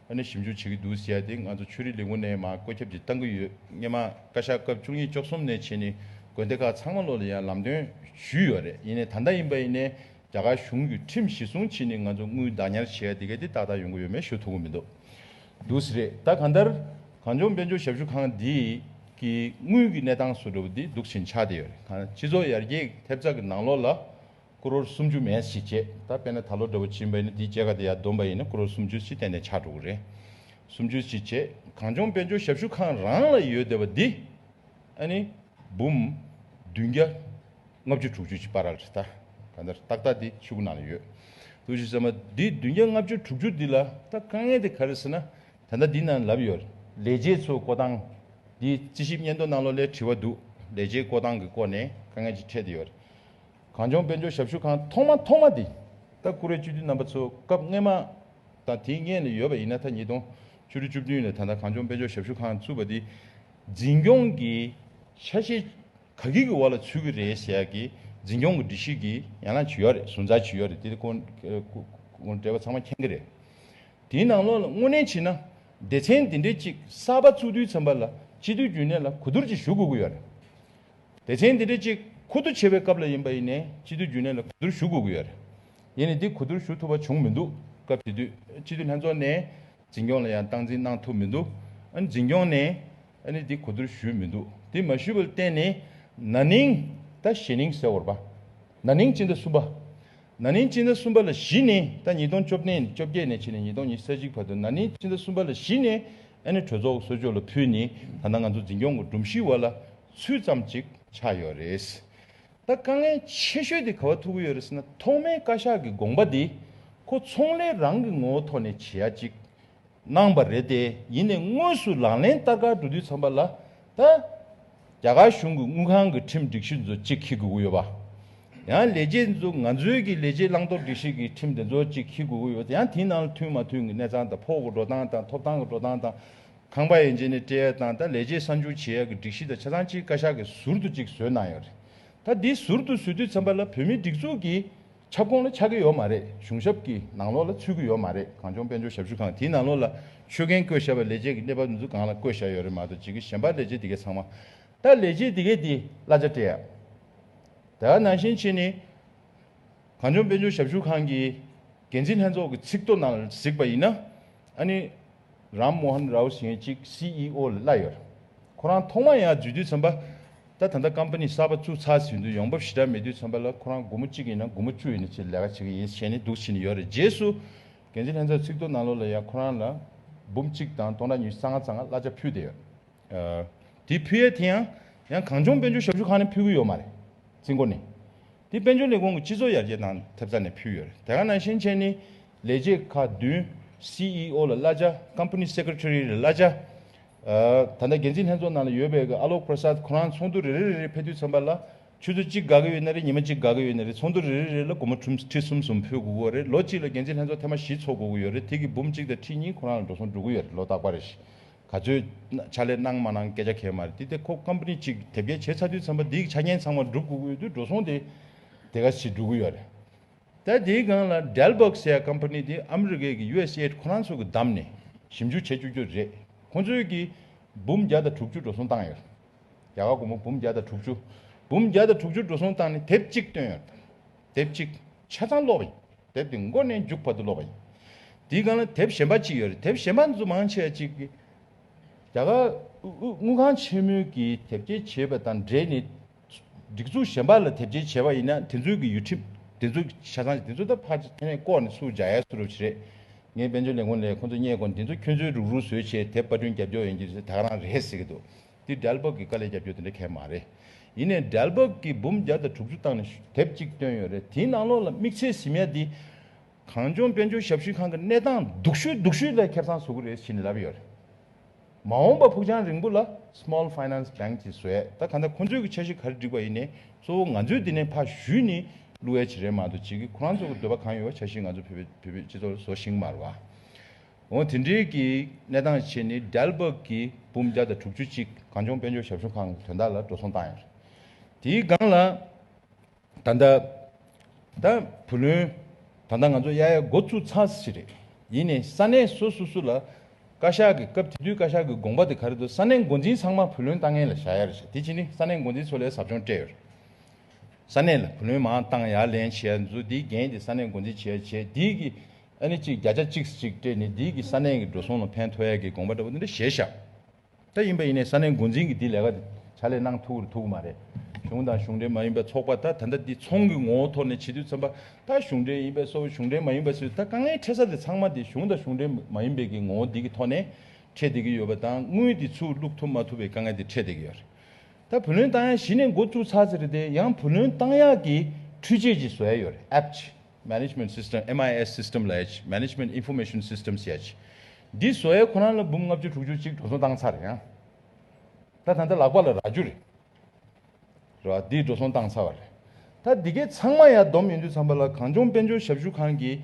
ཨ་ནི་ཞིབ་འཇུག་བྱེད་ཀྱི་འདུག་ཟེར་ཡ་དེ་ང་ཚོ་ཆོས་རིག་ལས་ཁུངས་ནས་མར་བཀོད་ཁྱབ་ཅིག་བཏང་གི་ཡོད། སྔོན་མ་བཀའ་ཤག་སྐབས་བཅུ་གཉིས་བཅུ་གསུམ་ནས་བྱས་ནས་དགོན་སྡེ་ཁག་ཚང་མ་ལོག་ལ་ཡ་ལམ་སྟོན་ཞུས་ཡོད་རེད། ཡིན་ནའི་ད་ལྟ་ཡིན་པ་ཡིན་ནའི། རྒྱ་གར་གཞུང་གིས་ཁྲིམས་གཞི་བཟུང་བྱས་ནས་ང་ཚོ་དངུལ་བདག་ཉར་བྱེད་ཡ་དེ་ག་དེ་ཏག་ཏག་ཡོང་གི་ཡོད་མེད་ཞུ་ཐུབ་ཀྱི་མི་འདུག། འདུག་སེ་རེད། ད་གང་ལྟར་གངས་ལྗོངས་དཔལ་འབྱོར་ཞབས་ཞུ་ཁང་འདི་གི་དངུལ་གྱི་གནས་སྟངས་སུ་འགྲོ་བ་འདི་འདུག་བཞིན་ཆགས་བསྡད་ཡོད་རེད། གང་སྤྱི་ཚོགས་ཡར་རྒྱས་ཐེབས་རྩ་གི་ནང་ལོགས་ལ་ཀོ་རོར་སུམ་ཅུ་མན་ཞིག་བྱས། ད་དཔེར་ན་ད་ལོ་འདྲ་བོ་ཕྱིན་པ་ཡིན་ན་འདིའི་སྐྱེད་ཀ་དེ་ཡར་བསྡོམས་པ་ཡིན་ན་ཀོ་རོར་སུམ་ཅུ་ཞིག་ཏན་ཏན་ཆགས་འགྲོ་གི་རེད། སུམ་ཅུ་ཞིག་བྱས། གངས་ལྗོངས་དཔལ་འབྱོར་ཞབས་ཞུ་ཁང་རང་ལ་ཡོད་བསྡད་པ་འདི། ཨ་ནི་འབུམ་བདུན་བརྒྱ་ལྔ་བཅུ་དྲུག་ཅུ་ཅིག་བར་ལ་རེད། ད་གང་ལྟར་ཏག་ཏག་འདི་ཤོག་གུ་ནང་ལ་ཡོད། འདུག་སེ་བྱས་ཙང་འདི་བདུན་བརྒྱ་ལྔ་བཅུ་དྲུག་ཅུ་འདི་ལ་ད་དཀའ་ངལ་དེ་ག་རེ་ཟེར་ན། ད་ལྟ་འདི་ནང་ལབ་ཡོད་རེད། ལས་བྱེད་ཚོ་བསྐོ་སྟངས། འདི་རྩིས་ཞིབ་སྙན་ཐོ་ནང་ལོགས་ལ་དྲི་བ་འདུག། ལས་བྱེད་བསྐོ་སྟངས་ཀྱི་སྐོར་ནས་དཀའ་ངལ་ཅིག་འཕྲད་བསྡད་ཡོད་རེད། གངས་ལྗོངས་དཔལ་འབྱོར་ཞབས་ཞུ་ཁང་ཐོག་མ་ཐོག་མ་འདི། ད་བཀུར་འོས་སྤྱི་འཐུས་རྣམ་པ་ཚོ་སྐབས་སྔོན་མ་དང་དེའི་སྔོན་ལ་ཡོད་པ་ཡིན་ན། ད་ཉིས་སྟོང་བཅུ་དྲུག་བཅུ་བདུན་ལ་ད་ལྟ་གངས་ལྗོངས་དཔལ་འབྱོར་ཞབས་ཞུ་ཁང་བཙུགས་པ་འདི། འཛིན་སྐྱོང་གི་ཆ་ཤས་ག་གི་གི་འོག་ལ་ཚུད་ཀྱི་རེད་ཟེར་ཡ་གི་འཛིན་སྐྱོང་གི་སྒྲིག་གཞི་གི་ཡན་ལག་ཅིག་ཡོད་རེད། ཟུར་འཛར་ཅིག་ཡོད་རེད། དེ་ཁོང་ཁོང་བགྲེས་པ་ཚང་མ་མཁྱེན་གི་རེད། དེའི་ནང་ལོགས་ལ་དངོས་གནས་བྱས་ན་སྡེ་ཚན་འདི་འདྲའི་ཅིག་གསར་པ་བཙུགས་དུས་ཙམ་པ་ལ་སྤྱི་འཐུས་རྒྱུན་ལས་ལ་གོ་བསྡུར་ཅིག་ཞུ་དགོས་ཀྱི་ཡོད་རེད། སྡེ་ཚན་འདི་འདྲའི་ཅིག་མཁོ་བསྡུ་བྱེད་པའི་སྐབས་ལ་ཡིན་པ་ཡིན་ནའི་སྤྱི་འཐུས་རྒྱུན་ལས་ལ་གོ་བསྡུར་ཞུ་དགོས་ཀྱི་ཡོད་རེད། ཡིན་ནའི་འདི་གོ་བསྡུར་ཞུ་ཐུབ་པ་བྱུང་མི་འདུག་སྐབས་དེ་དུས་སྤྱི་འཐུས་ལྷན་ཚོགས་ནས་འཛིན་སྐྱོང་ལ་ཡང་སྟངས་འཛིན་གནང་ཐུབ་མི་འདུག་ཨ་ནི་འཛིན་སྐྱོང་ནས་ཨ་ནི་འདི་གོ་བསྡུར་ཞུས་མི་འདུག་འདི་མ་ཞུས་པར་བརྟེན་ནས་ན་ནིང་ད་གཞེས་ནིང་ཟེར་བ་རེད་པ། ན་ནིང་སྤྱི་ཟླ་གསུམ་པ། ན་ནིང་སྤྱི་ཟླ་གསུམ་པ་ལ་གཞི་ནས་ད་ཉིས་སྟོང་བཅོ་བརྒྱད་ནས་བཅོ་བརྒྱད་ནས་ཕྱིན་ནས་ཉིས་སྟོང་ཉི་ཤུ་རྩ་གཅིག་བར་དུ་ན་ནིང་སྤྱི་ཟླ་གསུམ་པ་ལ་གཞི་ནས་ཨ་ནི་གྲོས་ཚོགས་གསར་ཤོག་ལ་ཕུལ་ནས་ད་ལྟ་ང་ཚོ་འཛིན་སྐྱོང་གི་སྒྲོམ་གཞི་བར་ལ་ཚུད་ཙམ་ཅིག་ཆགས་ཡོད་རེད། ད་དཀའ་ངལ་ཆེ་ཤོས་དེ་ག་བ་ཐུག་གི་ཡོད་རེད་ཟེར་ན། ཐོག་མའི་བཀའ་ཤག་གི་དགོངས་པ་དེ་ཁོ་ཚོང་ལས་རང་གི་ངོ་བོ་ཐོག་ནས་བྱེད་ཡ་ཅིག་གནང་པ་རེད་དེ། ཡིན་ནའི་དངོས་སུ་ལག་ལེན་བསྟར་གར་འགྲོ་དུས་ཙམ་པ་ལ་ད་རྒྱ་གར་གཞུང་གི་དངུལ་ཁང་གི་ཁྲིམས་སྒྲིག་གཞི་ཚོ་གཅིག་འཁྱེར་དགོས་ཀྱི་ཡོད་པ། ཡང་ལས་བྱེད་ཚོ་ང་ཚོའི་གི་ལས་བྱེད་བླང་དོར་སྒྲིག་གཞི་གི་ཁྲིམས་དེ་ཚོ་གཅིག་འཁྱེར་དགོས་ཀྱི་ཡོད། ཡང་དེའི་ནང་ལ་མཐུན་མ་མཐུན་གྱི་གནས་སྟངས་དང་། ཕོགས་ཀྱི་འགྲོ་སྟངས་དང་། ཐོབ་ཐང་གི་འགྲོ་སྟངས་དང་། ཁང་པ་ཡན་ཆད་ནས་སྤྲད་ཡ་དང་། ད་ལས་བྱེད་གསར་འཇུག་བྱེད་ཡ་གི་སྒྲིག་གཞི་དང་ཆ་ཚང་གཅིག་བཀའ་ཤག་གིས་ཟུར་དུ་གཅིག་བཟོས་གནང་ཡོད་རེད། ད་འདི་ཟུར་དུ་བཟོས་དུས་ཙམ་པ་ལ་བོད་མིའི་སྒྲིག་འཛུགས་ཀྱི་ཁྱབ་ཁོངས་ལ་ཆགས་ཀྱི་ཡོད་མ་རེད། གཞུང་ཞབས་ཀྱི་ནང་ལོགས་ལ་ཚུད་ཀྱི་ཡོད་མ་རེད། གངས་ལྗོངས་དཔལ་འབྱོར་ཞབས་ཞུ་ཁང་དེའི་ནང་ལོགས་ལ་ཆོད་གན་བཀོད་བཞག་པའི་ལས་བྱེད་ཀྱི་གནས་བབ་འདི་ཚོ་སྒང་ལ་བཀོད་བཞག་ཡོད་རེད་མ་གཏོགས། གཅིག་གི་གཞན་པ་ལས་བྱེད་དེ་གའི་ཚང་མ། ད་ལས་བྱེད་དེ་གའི་དེ་གླ་ཆ་སྤྲད་ཡ། དེ་ག་ནང་བཞིན་བྱས་ནས། གངས་ལྗོངས་དཔལ་འབྱོར་ཞབས་ཞུ་ཁང་གི་འགན་འཛིན་ལྷན་ཚོགས་ཀྱི་ཚིག་ཐོ་ནང་ལ་གཟིགས་པ་ཡིན་ན། ཨ་ནི་རམ་མོ་ཧན་རའོ་ཟེར་མཁན་གཅིག་སི་ཨི་ཨོ་ལ་གླ་ཡོད་རེད། ཁོ་རང་ཐོག་མ་ཡར་འཛུལ་དུས་ཙམ་པ། ད་ད་ལྟ་ཀམ་པ་ནི་གསར་པ་བཙུགས་ཚར་ཟིན་དུས་ཡོང་འབབ་ཞེ་དྲག་མེད་དུས་ཙམ་པ་ལ་ཁོ་རང་སྒོར་མོ་གཅིག་ཡིན་ན་སྒོར་མོ་བཅུ་ཡིན་ན་ཅིག་ལས་ཀ་བྱེད་ཀྱི་ཡིན་ཟེར་ནས་འདུག་བྱས་ནས་ཡོད་རེད། རྗེས་སུ་འགན་འཛིན་ལྷན་ཚོགས་ཚིག་ཐོ་ནང་ལོགས་ལ་ཡང་ཁོ་རང་ལ་འབུམ་གཅིག་དང་སྟོང་ཕྲག་ཉི་ཤུ་རྩ་ལྔ་ཙམ་གླ་ཆ་ཕུལ་བསྡད་ཡོད། ཨ། དེ་ཕུལ་ཡས་དེ་ཡང་ཡང་གངས་ལྗོངས་དཔལ་འབྱོར་ཞབས་ཞུ་ཁང་ནས་ཕུལ་གྱི་ཡོད་མ་རེད། རྩིས་འགོ་ནས། དེ་དཔལ་འབྱོར་ལས་ཁུངས་ཀྱི་སྤྱི་ཚོགས་ཡར་རྒྱས་དང་ཐེབས་རྩ་ནས་ཕུལ་ཡོད་རེད། དེ་ག་ནང་བཞིན་བྱས་ནས་ལས་བྱེད་ཁག་བདུན། སི་ཨི་ཨོ་ལ་གླ་ཆ། ཀམ་པ་ནི་སེ་ཀེ་རེ་ཊ་རི་ལ་གླ་ཆ། ཨ། ད་ལྟ་འགན་འཛིན་ལྷན་ཚོགས་ནང་ལ་ཡོད་པའི་གི་ཨ་ལོག་པྲ་སཱད་ཁོ་རང་ཚོགས་འདུ་རེ་རེ་རེ་རེ་ཕེབས་དུས་ཙམ་པ་ལ། ཆུ་ཚོད་གཅིག་དགའ་གི་ཡོད་ན་རེད། ཉི་མ་གཅིག་དགའ་གི་ཡོད་ན་རེད། ཚོགས་འདུ་རེ་རེ་རེ་ལ་སྒོར་མོ་ཁྲི་ཁྲི་གསུམ་གསུམ་ཕུལ་དགོས་ཀྱི་ཡོད་རེད། ལོ་གཅིག་ལ་འགན་འཛིན་ལྷན་ཚོགས་ཐེངས་མ་བཞི་ཚོགས་དགོས་ཀྱི་ཡོད་རེད། དེ་གི་འབུམ་གཅིག་དང་ཁྲི་གཉིས་ཁོ་རང་ལ་འགྲོ་སོང་འགྲོ་གི་ཡོད་རེད། ལོ་རྟག་པ་རེ་བཞིན། ག་ཚོད་ཕྱག་ལས་གནང་མ་གནང་སྐད་ཆ་གང་ཡང་མ་རེད། དེ་དེ་ཁོ་ཀམ་པ་ནི་གཅིག་དེབ་སྐྱེལ་བྱས་ཚར་དུས་ཙམ་པ་དེའི་ཆ་རྐྱེན་ཚང་མ་འགྲུབ་དགོས་ཀྱི་ཡོད་དུས་འགྲོ་སོང་དེ་དེ་ག་ཞིག་འགྲོ་གི་ཡོད་རེད། ད་དེའི་སྒང་ལ་ཌེལ་བག་ཟེར་ཡ་ཀམ་པ་ནི་དེ་ཨ་མི་རི་ཀའི་གི་ཡུ་ཨེས་ཨེ་ཌི་ཁོ་རང་ཚོ་གི་བདམས་ནས་ཞིབ་འཇུག་བྱེད་བཅུག་རྒྱུ་རེད། ཁོང་ཚོས་ཀྱི་འབུམ་བརྒྱ་དང་དྲུག་ཅུ་འགྲོ་སོང་བཏང་ཡོད། རྒྱ་གར་སྒོར་མོ་འབུམ་བརྒྱ་དང་དྲུག་ཅུ། འབུམ་བརྒྱ་དང་དྲུག་ཅུ་འགྲོ་སོང་བཏང་ནས་དེབ་གཅིག་བཏོན་ཡོད། དེབ་གཅིག་ཆ་ཚང་ཀློག་པ་ཡིན། དེབ་དེ་མགོ་ནས་མཇུག་བར་དུ་ཀློག་པ་ཡིན། དེའི་སྒང་ལ་དེབ་གཞན་པ་གཅིག་ཡོད་རེད། དེབ་གཞན་པ་ཚོ་མང་ཆེ་བ་གཅིག་གི་རྒྱ་གར་དངུལ་ཁང་ཆེན་མོའི་གི་དེབ་སྐྱེལ་བྱས་པ་དང་འབྲེལ་ནས། སྒྲིག་འཛུགས་གཞན་པ་ལ་དེབ་སྐྱེལ་བྱས་པ་ཡིན་ན་དེ་ཚོའི་གི་ཡུལ་ཁྲིམས་དེ་ཚོ་ཆ་ཚང་དེ་ཚོ་ད་ཕར་ཚུར་ལྐོག་ནས་སུ་འཇགས་ཡ་སུ་རུབ་ཅིག་རེད། ངས་དཔལ་འབྱོར་ལས་ཁུངས་ལ་ཁོང་ཚོ་བསྙད་དགོས། དེ་ཚོ་ཁྱོད་ཚོའི་རུག་རུག་བཟོས་བྱས་དེབ་པར་སྐྲུན་རྒྱབ་སྐྱོར་ཡོང་གི་རེད་ཟེར། ད་ག་རང་རེད་ཟེར་གི་འདུག་དེ་ཌེལ་བག་གི་དཀའ་ལས་རྒྱབ་སྐྱོར་དེ་འདྲ་གང་ཡང་མ་རེད། ཡིན་ནའི་ཌེལ་བག་གི་འབུམ་བརྒྱ་དང་དྲུག་ཅུ་བཏང་ནས་དེབ་གཅིག་བཏོན་ཡོད་རེད། དེའི་ནང་ལོགས་ལ་དམིགས་བསལ་ཟིན་ཡ་དེ། གངས་ལྗོངས་དཔལ་འབྱོར་ཞབས་ཞུའི་ཁང་གི་གནས་སྟངས་སྡུག་ཤོས་སྡུག་ཤོས་ལ་ཁེ་བཟང་བཟོ་གི་རེད་ཟེར་ནས་ལབ་ཡོད་རེད། མ་འོངས་པ་ཕུགས་རྒྱང་རིང་པོ་ལ་Small Finance Bank ཅིག་བཟོ་ཡས། ད་གང་ལྟར་ཁོང་ཚོའི་གི་འཆར་གཞི་ག་རེ་བསྒྲིགས་པ་ཡིན་ནའི་གཙོ་བོ་ང་ཚོས་འདི་ནས་ཕར་ཞུས་ནས་བླུག་ཡས་ཅིག་རེད་མ་གཏོགས། གཅིག་གི་ཁོ་རང་ཚོ་གི་འདོད་པ་གང་ཡོད་པ་འཆར་གཞི་ང་ཚོ་བོད་པའི་བོད་པའི་སྤྱི་ཚོགས་ལ་བཟོ་ཤེས་ཀྱི་མ་རེད་པ། འོ་དེ་འདྲའི་གི་གནས་སྟངས་བྱས་ནས་ཌེལ་བག་གི་འབུམ་བརྒྱ་དང་དྲུག་ཅུ་གཅིག་གངས་ལྗོངས་དཔལ་འབྱོར་ཞབས་ཞུ་ཁང་གི་དོན་དག་ལ་འགྲོ་སོང་བཏང་ཡོད་རེད། དེའི་སྒང་ལ། ད་ལྟ་ད་བུ་ལོན་ད་ལྟ་ང་ཚོ་གཡར་ཡ་འགོ་བཙུགས་ཚར་ཟིན་རེད། ཡིན་ནའི་ས་གནས་སོ་སོ་སོ་ལ་བཀའ་ཤག་གི་སྐབས་དེ་དུས་བཀའ་ཤག་གི་དགོངས་པ་དེ་ག་རེ་འདུག་ས་གནས་འགོ་འཛིན་ཚང་མ་བུ་ལོན་བཏང་མཁན་ལ་བཞག་ཡ་རེད་ཤག་དེ་བྱས་ནས་ས་གནས་འགོ་འཛིན་ཚོ་ལ་ཟབ་སྦྱོང་སྤྲད་ཡོད་རེད། ས་གནས་ལ་བུ་ལོན་མར་བཏང་ཡར་ལེན་བྱེད་ཡ་ཚོ་དེའི་འགན་དེ་ས་གནས་འགོ་འཛིན་བྱེད་ཡ་བྱས། དེའི་གི་ཨ་ནི་གཅིག་བརྒྱ་ཆ་གཅིག་གཅིག་སྤྲད་ནས་དེའི་གི་ས་གནས་ཀྱི་འགྲོ་སོང་ལ་ཕན་ཐོགས་ཡ་གི་དགོངས་པ་འདྲ་པོ་དེ་འདྲ་བཞེས་ཤག་ད་ཡིན་པ་ཡིན་ནའི་ས་གནས་འགོ་འཛིན་གྱིས་འདི་ལས་ཀ་འདི་ཕྱག་ལས་གནང་ཐུབ་ཀྱི་རེད་ཐུབ་ཀྱི་མ་རེད། གཞུང་དང་གཞུང་འབྲེལ་མ་ཡིན་པའི་ཚོགས་པ། ད་ད་ལྟ་འདི་ཚོང་གི་ངོ་བོ་ཐོག་ནས་བྱེད་དུས་ཙམ་པ། ད་གཞུང་འབྲེལ་ཡིན་པའི་སོགས་གཞུང་འབྲེལ་མ་ཡིན་པའི་སོགས། ད་དཀའ་ངལ་འཕྲད་ས་དེ་ཚང་མ་དེ་གཞུང་དང་གཞུང་འབྲེལ་མ་ཡིན་པའི་གི་ངོ་བོ་འདི་གི་ཐོག་ནས་འཕྲད་བསྡད་ཀྱི་ཡོད་པ་དང་། དངུལ་འདི་ཚུར་བླུག་ཐུབ་མ་ཐུབ་པའི་དཀའ་ངལ་དེ་འཕྲད་བསྡད་ཀྱི་ཡོད་རེད། ད་བུ་ལོན་བཏང་ཡ་གཞི་ནས་འགོ་བཙུགས་ཚར་ཟེར་རེད་དེ། ཡང་བུ་ལོན་བཏང་ཡག་གི་འཕྲུལ་ཆས་ཅིག་བཟོ་ཡ་ཡོད་རེད། ཨེབ་ཅིག Management System, M I S System ལབ་ཡ་ཅིག Management Information System ཟེར་ཡ་ཅིག་འདི་བཟོ་ཡ་ཁོ་རང་ལ་འབུམ་ལྔ་བཅུ་དྲུག་ཅུ་ཅིག་འགྲོ་སོང་བཏང་ཚར་རེད། ཡང་ད་ད་ལྟ་ལག་པ་ལ་རག་རྒྱུ་རེད། རེད་བ། འདི་འགྲོ་སོང་བཏང་ཚར་བ་རེད། ད་འདི་གའི་ཚང་མ་ཡར་བསྡོམས་ཡོང་དུས་ཙམ་པ་ལ་གངས་ལྗོངས་དཔལ་འབྱོར་ཞབས་ཞུ་ཁང་གིས་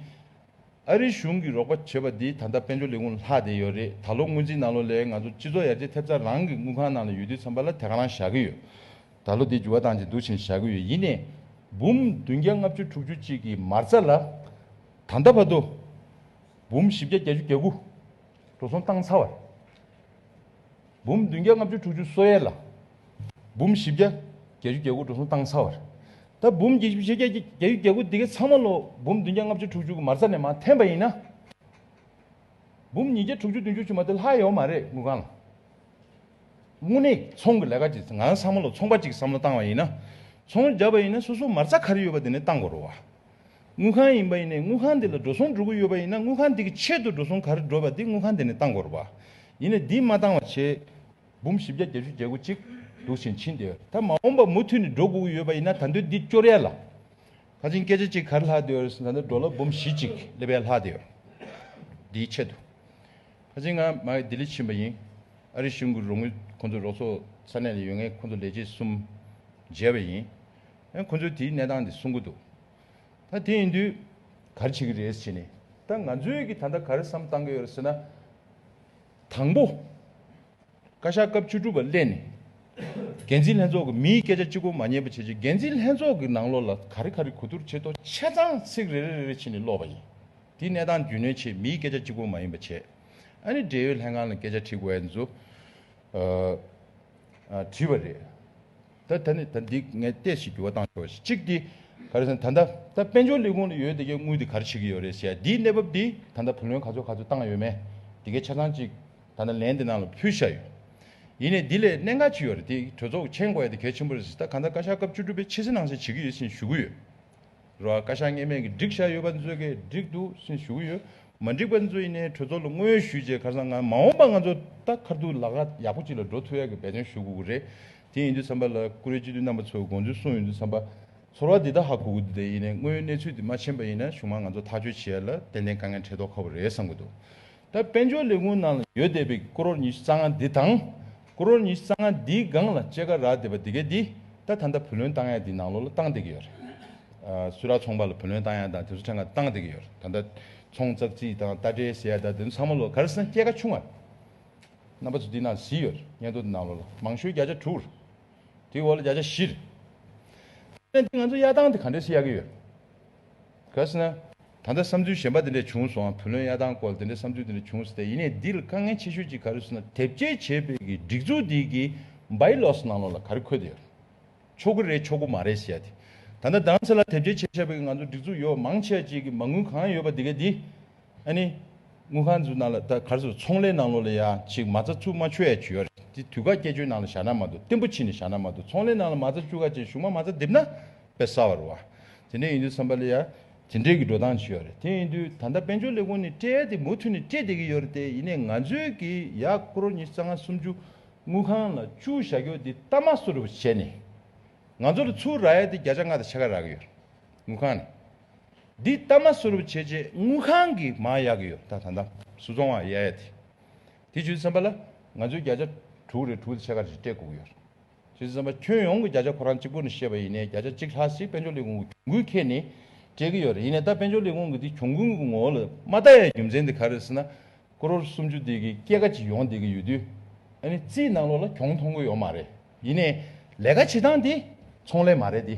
ཨ་རིའི་གཞུང་གིས་རོགས་པ་བྱས་པ་འདི་ད་ལྟ་དཔལ་འབྱོར་ལས་ཁུངས་ལྷག་བསྡད་ཡོད་རེད། ད་ལོ་སྔོན་རྩིས་ནང་ལོགས་ལ་ང་ཚོ་སྤྱི་ཚོགས་ཡར་རྒྱས་ཐེབས་རྩ་རང་གི་དངུལ་ཁང་ནང་ལ་ཡོད་དུས་ཙམ་པ་ལ་དེ་ག་རང་བཞག་གི་ཡོད། ད་ལོ་འདི་འགྱུར་བ་བཏང་བྱས་འདུག་བྱས་བཞག་གི་ཡོད། ཡིན་ནའི་འབུམ་བདུན་བརྒྱ་ལྔ་བཅུ་དྲུག་ཅུ་གཅིག་གི་མ་རྩ་ལ་ད་ལྟ་བར་དུ་འབུམ་བཞི་བརྒྱ་བརྒྱད་ཅུ་གྱ་དགུ་འགྲོ་སོང་བཏང་ཚར་བ་རེད། འབུམ་བདུན་བརྒྱ་ལྔ་བཅུ་དྲུག་ཅུ་གསོ་ཡས་ལ་འབུམ་བཞི་བརྒྱ་བརྒྱད་ཅུ་གྱ་དགུ་འགྲོ་སོང་བཏང་ཚར་བ་རེད། ད་འབུམ་བརྒྱད་ཅུ་ཞེ་བརྒྱད་བརྒྱད་ཅུ་གྱ་དགུ་འདི་གའི་ཚང་མ་ལོ་འབུམ་བདུན་བརྒྱ་ལྔ་བཅུ་དྲུག་ཅུ་གི་མ་རྩ་ནས་མར་འཐེན་པ་ཡིན་ན། འབུམ་ཉིས་བརྒྱ་དྲུག་ཅུ་བདུན་ཅུ་ཅུ་མ་གཏོགས་ལྷག་ཡོད་མ་རེད་དངུལ་ཁང་ལ། དངོས་གནས་ཚོང་གི་ལས་ཀ་ཅིག་ང་ཚང་མ་ལོ་ཚོང་པ་ཅིག་བསམ་བློ་བཏང་བ་ཡིན་ན། ཚོང་བརྒྱབ་པ་ཡིན་ན་སོ་སོ་མ་རྩ་ག་རེ་ཡོད་པ་དེ་ནས་བཏང་དགོས་རེད་བ། དངུལ་ཁང་ཡིན་པ་ཡིན་ནའི་དངུལ་ཁང་དེ་ལ་འགྲོ་སོང་འགྲོ་གི་ཡོད་པ་ཡིན་ན་དངུལ་ཁང་དེ་གི་ཆེད་དུ་འགྲོ་སོང་ག་རེ་འགྲོ་བ་དེ་དངུལ་ཁང་དེ་ནས་བཏང་དགོས་རེད་བ། ཡིན་ནའི་འདི་མ་བཏང་བ་བྱས། འབུམ་བཞི་བརྒྱ་བརྒྱད་ཅུ་གྱ་དགུ་གཅིག་འདུག་ཕྱིན་ཕྱིན་བསྡད་ཡོད། ད་མ་འོངས་པ་མུ་མཐུད་ནས་འགྲོ་དགོས་ཀྱི་ཡོད་པ་ཡིན་ན་ད་དུང་འདི་སྐྱོར་ཡ་ལ། ཁ་ཅིག་སྐད་ཆ་གཅིག་ག་རེ་ལྷག་བསྡད་ཡོད་རེད་ཟེར་ན་ད་ལྟ་ཌོ་ལར་འབུམ་བཞི་གཅིག་སླེབས་ཡ་ལྷག་བསྡད་ཡོད། འདིའི་ཆེད་དུ། ཁ་ཅིག་ང་མ་ལྡི་ལི་ཕྱིན་པ་ཡིན། ཨ་རི་གཞུང་གི་རོགས་དངུལ་ཁོང་ཚོ་རོགས་ཚོགས་ས་གནས་ལ་ཡོད་མཁན་ཁོང་ཚོ་ལས་བྱེད་གསུམ་མཇལ་བ་ཡིན། ཨ་ཁོང་ཚོས་དེའི་གནས་སྟངས་འདི་གསུང་གི་འདུག་ད་དེ་ཡིན་དུས་ག་རེ་བྱེད་ཀྱི་རེད་ཟེར་ནས། ད་ང་ཚོས་ཀྱི་ད་ལྟ་ག་རེ་བསམ་བཏང་གི་ཡོད་རེད་ཟེར་ན། དང་པོ། བཀའ་ཤག་སྐབས་བཅུ་དྲུག་པ་སླེབས་ནས། འགན་འཛིན་ལྷན་ཚོགས་ཀྱི་མིའི་སྐད་ཆ་གཅིག་པོ་མ་ཉན་པ་བྱས་རྗེས་འགན་འཛིན་ལྷན་ཚོགས་ཀྱི་ནང་ལོགས་ལ་ག་རེ་ག་རེ་གོ་བསྡུར་བྱེད་དོ་ཆ་ཚང་ཚིག་རེ་རེ་རེ་རེ་བྱས་ནས་ཀློག་པ་ཡིན། དེའི་གནས་སྟངས་རྒྱུས་ལོན་བྱས་མིའི་སྐད་ཆ་གཅིག་པོ་མ་ཡིན་པ་བྱས། ཨ་ནི་འབྲེལ་ཡོད་ལྷན་ཁང་ལ་སྐད་ཆ་དྲི་དགོས་ཡ་ཚོ། ཨ། ཨ། དྲིས་པ་རེད། ད་ད་ནི་ད་འདི་ངས་ཏོག་ཙམ་འགྱུར་བ་བཏང་ཆོག་ཞིག་གཅིག་འདི་ག་རེ་ཟེར་ན་ད་ལྟ་ད་དཔལ་འབྱོར་ལས་ཁུངས་ལ་ཡོད་དེ་གའི་དངུལ་འདི་ག་རེ་བྱེད་ཀྱི་ཡོད་རེད་ཟེར་ཡ་འདིའི་གནས་བབ་འདི་ད་ལྟ་བུ་ལོན་ག་ཚོད་ག་ཚོད་བཏང་ཡོད་མེད་འདི་གའི་ཆ་ཚང་གཅིག་ད་ལྟ་ལན་འདི་ནང་ལ་ཕུལ་བཞག་ཡོད། ཡིན་ནའི་འདི་ལས་གནད་འགག་ཅིག་ཡོད་རེད། དེ་གྲོས་ཚོགས་མཁྱེན་དགོས་ཡ་དེ་གལ་ཆེན་པོ་རེད་ཟེར། ད་གང་ལྟར་བཀའ་ཤག་སྐབས་བཅུ་དྲུག་པས་ཕྱི་གསལ་ནང་གསལ་བྱེད་ཀྱི་ཡོད་ཟེར་ཞུ་གི་ཡོད། རོ། བཀའ་ཤག་སྔོན་མས་ཀྱི་འགྲིག་བཞག་ཡོད་པ་ཚོས་ཀྱི་འགྲིག་འདུག་ཟེར་ཞུ་གི་ཡོད། མ་འགྲིག་པ་ཚོ་ཡིན་ནའི་གྲོས་ཚོགས་ལ་སྔོན་ཞུས་རྗེས་ཁ་སང་ང་མ་འོངས་པ་ང་ཚོ་ད་ཁ་ཐུག་ལག་ཁ་ཡག་པོ་ཅིག་ལ་འགྲོ་ཐུབ་ཡག་གི་འབད་བརྩོན་ཞུ་དགོས་ཀྱི་རེད། དེ་ཡིན་དུས་ཙམ་པ་ལ་བཀུར་འོས་སྤྱི་འཐུས་རྣམ་པ་ཚོས་དགོངས་ཚུལ་གསུངས་ཡོང་དུས་ཙམ་པ། ཚོར་བ་འདི་ད་ཧ་གོ་གི་འདུག་དེ་ཡིན་ནའི་དངོས་ཡོད་གནས་ཚུལ་འདི་མ་ཕྱིན་པ་ཡིན་ན་གཞུག་མ་ང་ཚོ་ཐག་གཅོད་བྱེད་ཡ་ལ་ཏན་ཏན་དཀའ་ངལ་འཕྲད་མདོག་ཁ་པོ་རེད་བསམ་གྱི་འདུག་ད་དཔལ་འབྱོར་ལས་ཁུངས་ནང་ལ་ཡོད་བསྡད་པའི་ཀོ་རོར་ཉི་ཤུ་རྩ་ལྔ་འདི་དང་། ཀོ་རོར་ཉི་ཤུ་རྩ་ལྔ་འདིའི་སྒང་ལ་སྐྱེད་ཀ་རག་བསྡད་པ་འདི་གས་འདི་ད་ད་ལྟ་བུ་ལོན་བཏང་ཡ་འདི་ནང་ལོགས་ལ་བཏང་བསྡད་ཀྱི་ཡོད་རེད། ཨ། སུད་ཊར་ཚོང་པ་ལ་བུ་ལོན་བཏང་ཡ་དང་དེ་ཚོ་ཕྲན་ཁ་བཏང་བསྡད་ཀྱི་ཡོད་རེད། ད་ལྟ་ཚོང་ཙག་ཙིག་དང་རྟ་དྲེལ་ཟེར་ཡ་དང་དེ་ཚོ་ཚང་མ་ལོ་ག་རེ་ཟེར་ན་སྐྱེད་ཀ་ཆུང་བ་རེད། རྣམ་པ་ཚོ་འདི་ནང་གཟིགས་ཡོད་རེད། སྙན་ཐོ་འདི་ནང་ལོགས་ལ་མང་ཤོས་བརྒྱ་ཆ་དྲུག་རེད། དེའི་འོག་ལ་བརྒྱ་ཆ་བཞི་རེད། ཨ་ནི་འདི་ང་ཚོ་གཡར་སྟངས་དེ་ག་འདྲས་སེ་གཡར་གྱི་ཡོད། ག་ཟེར་ན། ད་ལྟ་བསམ་ཚུལ་གཞན་པ་དེ་འདྲས་བྱུང་སོང་། བུ་ལོན་གཡར་སྟངས་སྐོར་དེ་འདྲས་བསམ་ཚུལ་དེ་འདྲས་བྱུང་སོང་སྟེ། ཡིན་ནའི་འདི་ལ་དཀའ་ངལ་ཆེ་ཤོས་ཅིག་ག་རེ་ཟེར་ན་དེབ་སྐྱེལ་བྱས་པའི་གི་སྒྲིག་འཛུགས་འདི་གི་བྷའི་ལོ་སི་ནང་ལོགས་ལ་ག་རེ་འཁོད་དེ་ཡོད། ཆོག་གི་རེད་ཆོག་གི་མ་རེད་ཟེར་ཡ་དེ། ད་ལྟ་དང་ཚེ་ལ་དེབ་སྐྱེལ་བྱས་བྱས་པའི་གི་ང་ཚོ་སྒྲིག་འཛུགས་ཡོད་མང་ཆེ་བ་ཅིག་གི་མ་དངུལ་གང་ཡོད་པ་འདི་ག་འདི། ཨ་ནི། དངུལ་ཁང་ཚོའི་ནང་ལ་ད་ག་རེ་ཟེར་ཚོང་ལས་ནང་ལོགས་ལ་ཡ་ཅིག་མ་རྩ་བཙུགས་མ་ཆོག་ཡ་ཅིག་ཡོད་རེད། དེ་དུས་བཀག་སྐྱེལ་ཆོག་ནང་ལ་བཞག་ན་མ་གཏོགས་བརྟན་པོ་ཕྱིན་ནས་བཞག་ན་མ་གཏོགས་ཚོང་ལས་ནང་ལ་མ་རྩ་བཅུག་ག་ཅིག་གཞུག་མ་མ་རྩ་རྡིབ་ན་དཔེ་གསར་བ་རེད་བ། དེ་འདྲ་ཡིན་དུས་ཙམ་པ་ལ་ཡ་དེ་འདྲའི་གི་འགྲོ་སྟངས་ཅིག་ཡོད་རེད། དེ་ཡིན་དུས་ད་ལྟ་དཔལ་འབྱོར་ལས་ཁུངས་ནས་སྤྲད་ཡ་དེ་མུ་མཐུད་ནས་སྤྲད་བསྡད་ཀྱི་ཡོད་རེད་དེ། ཡིན་ནའི་ང་ཚོའི་གི་ཡ་ཀོ་རོར་ཉི་ཤུ་རྩ་ལྔ་སུམ་ཅུ་དངུལ་ཁང་ལ་བཅུག་བཞག་རྒྱུ་དེ་གཏའ་མ་བཟོ་འདྲ་བོ་བྱས་ནས། ང་ཚོ་ལ་ཚུར་རག་ཡ་དེ་བརྒྱ་ཆ་ལྔ་དང་ཕྱེད་ཀ་རག་གི་ཡོད་རེད། དངུལ་ཁང་ནས། འདི་གཏའ་མ་བཟོ་འདྲ་བོ་བྱས་རྗེས་དངུལ་ཁང་གིས་མར་གཡར་གྱི་ཡོད། ད་ད་ལྟ་བཟོ་ཚོང་པར་གཡར་ཡ་དེ། དེ་བྱས་དུས་ཙམ་པ་ལ་ང་ཚོས་བརྒྱ་ཆ་དྲུག་རེ་དྲུག་དང་ཕྱེད་ཀ་རེ་སྤྲད་དགོས་ཀྱི་ཡོད་རེད། བྱས་དུས་ཙམ་པ་ཁྱོན་ཡོངས་ཀྱི་བརྒྱ་ཆ་ཁོ་རང་གཅིག་པུ་ནས་བཤད་པ་ཡིན་ནའི་བརྒྱ་ཆ་གཅིག་ལྷག་ཞིག་དཔལ་འབྱོར་ལས་ཁུངས་ཀྱི་གྱོང་གུན་འཁྱེར་ནས་སྤྲད་ཀྱི་ཡོད་རེད། ཡིན་ནའི་ད་དཔལ་འབྱོར་ལས་ཁུངས་ཀྱིས་འདི་གྱོང་གུན་གྱི་ངོ་བོ་ལ་མ་ལྟ་ཡའི་རྒྱུ་མཚན་དེ་ག་རེ་རེད་ཟེར་ན། ཀོ་རོར་སུམ་ཅུ་དེ་གི་སྐྱེད་ཀ་ཅིག་ཡོང་བསྡད་ཀྱི་ཡོད་དུས། ཨ་ནི་རྩིས་ནང་ལོགས་ལ་གྱོང་མཐོང་གི་ཡོད་མ་རེད། ཡིན་ནའི་ལས་ཀ་བྱེད་སྟངས་དེ་ཚོང་ལས་མ་རེད་དེ།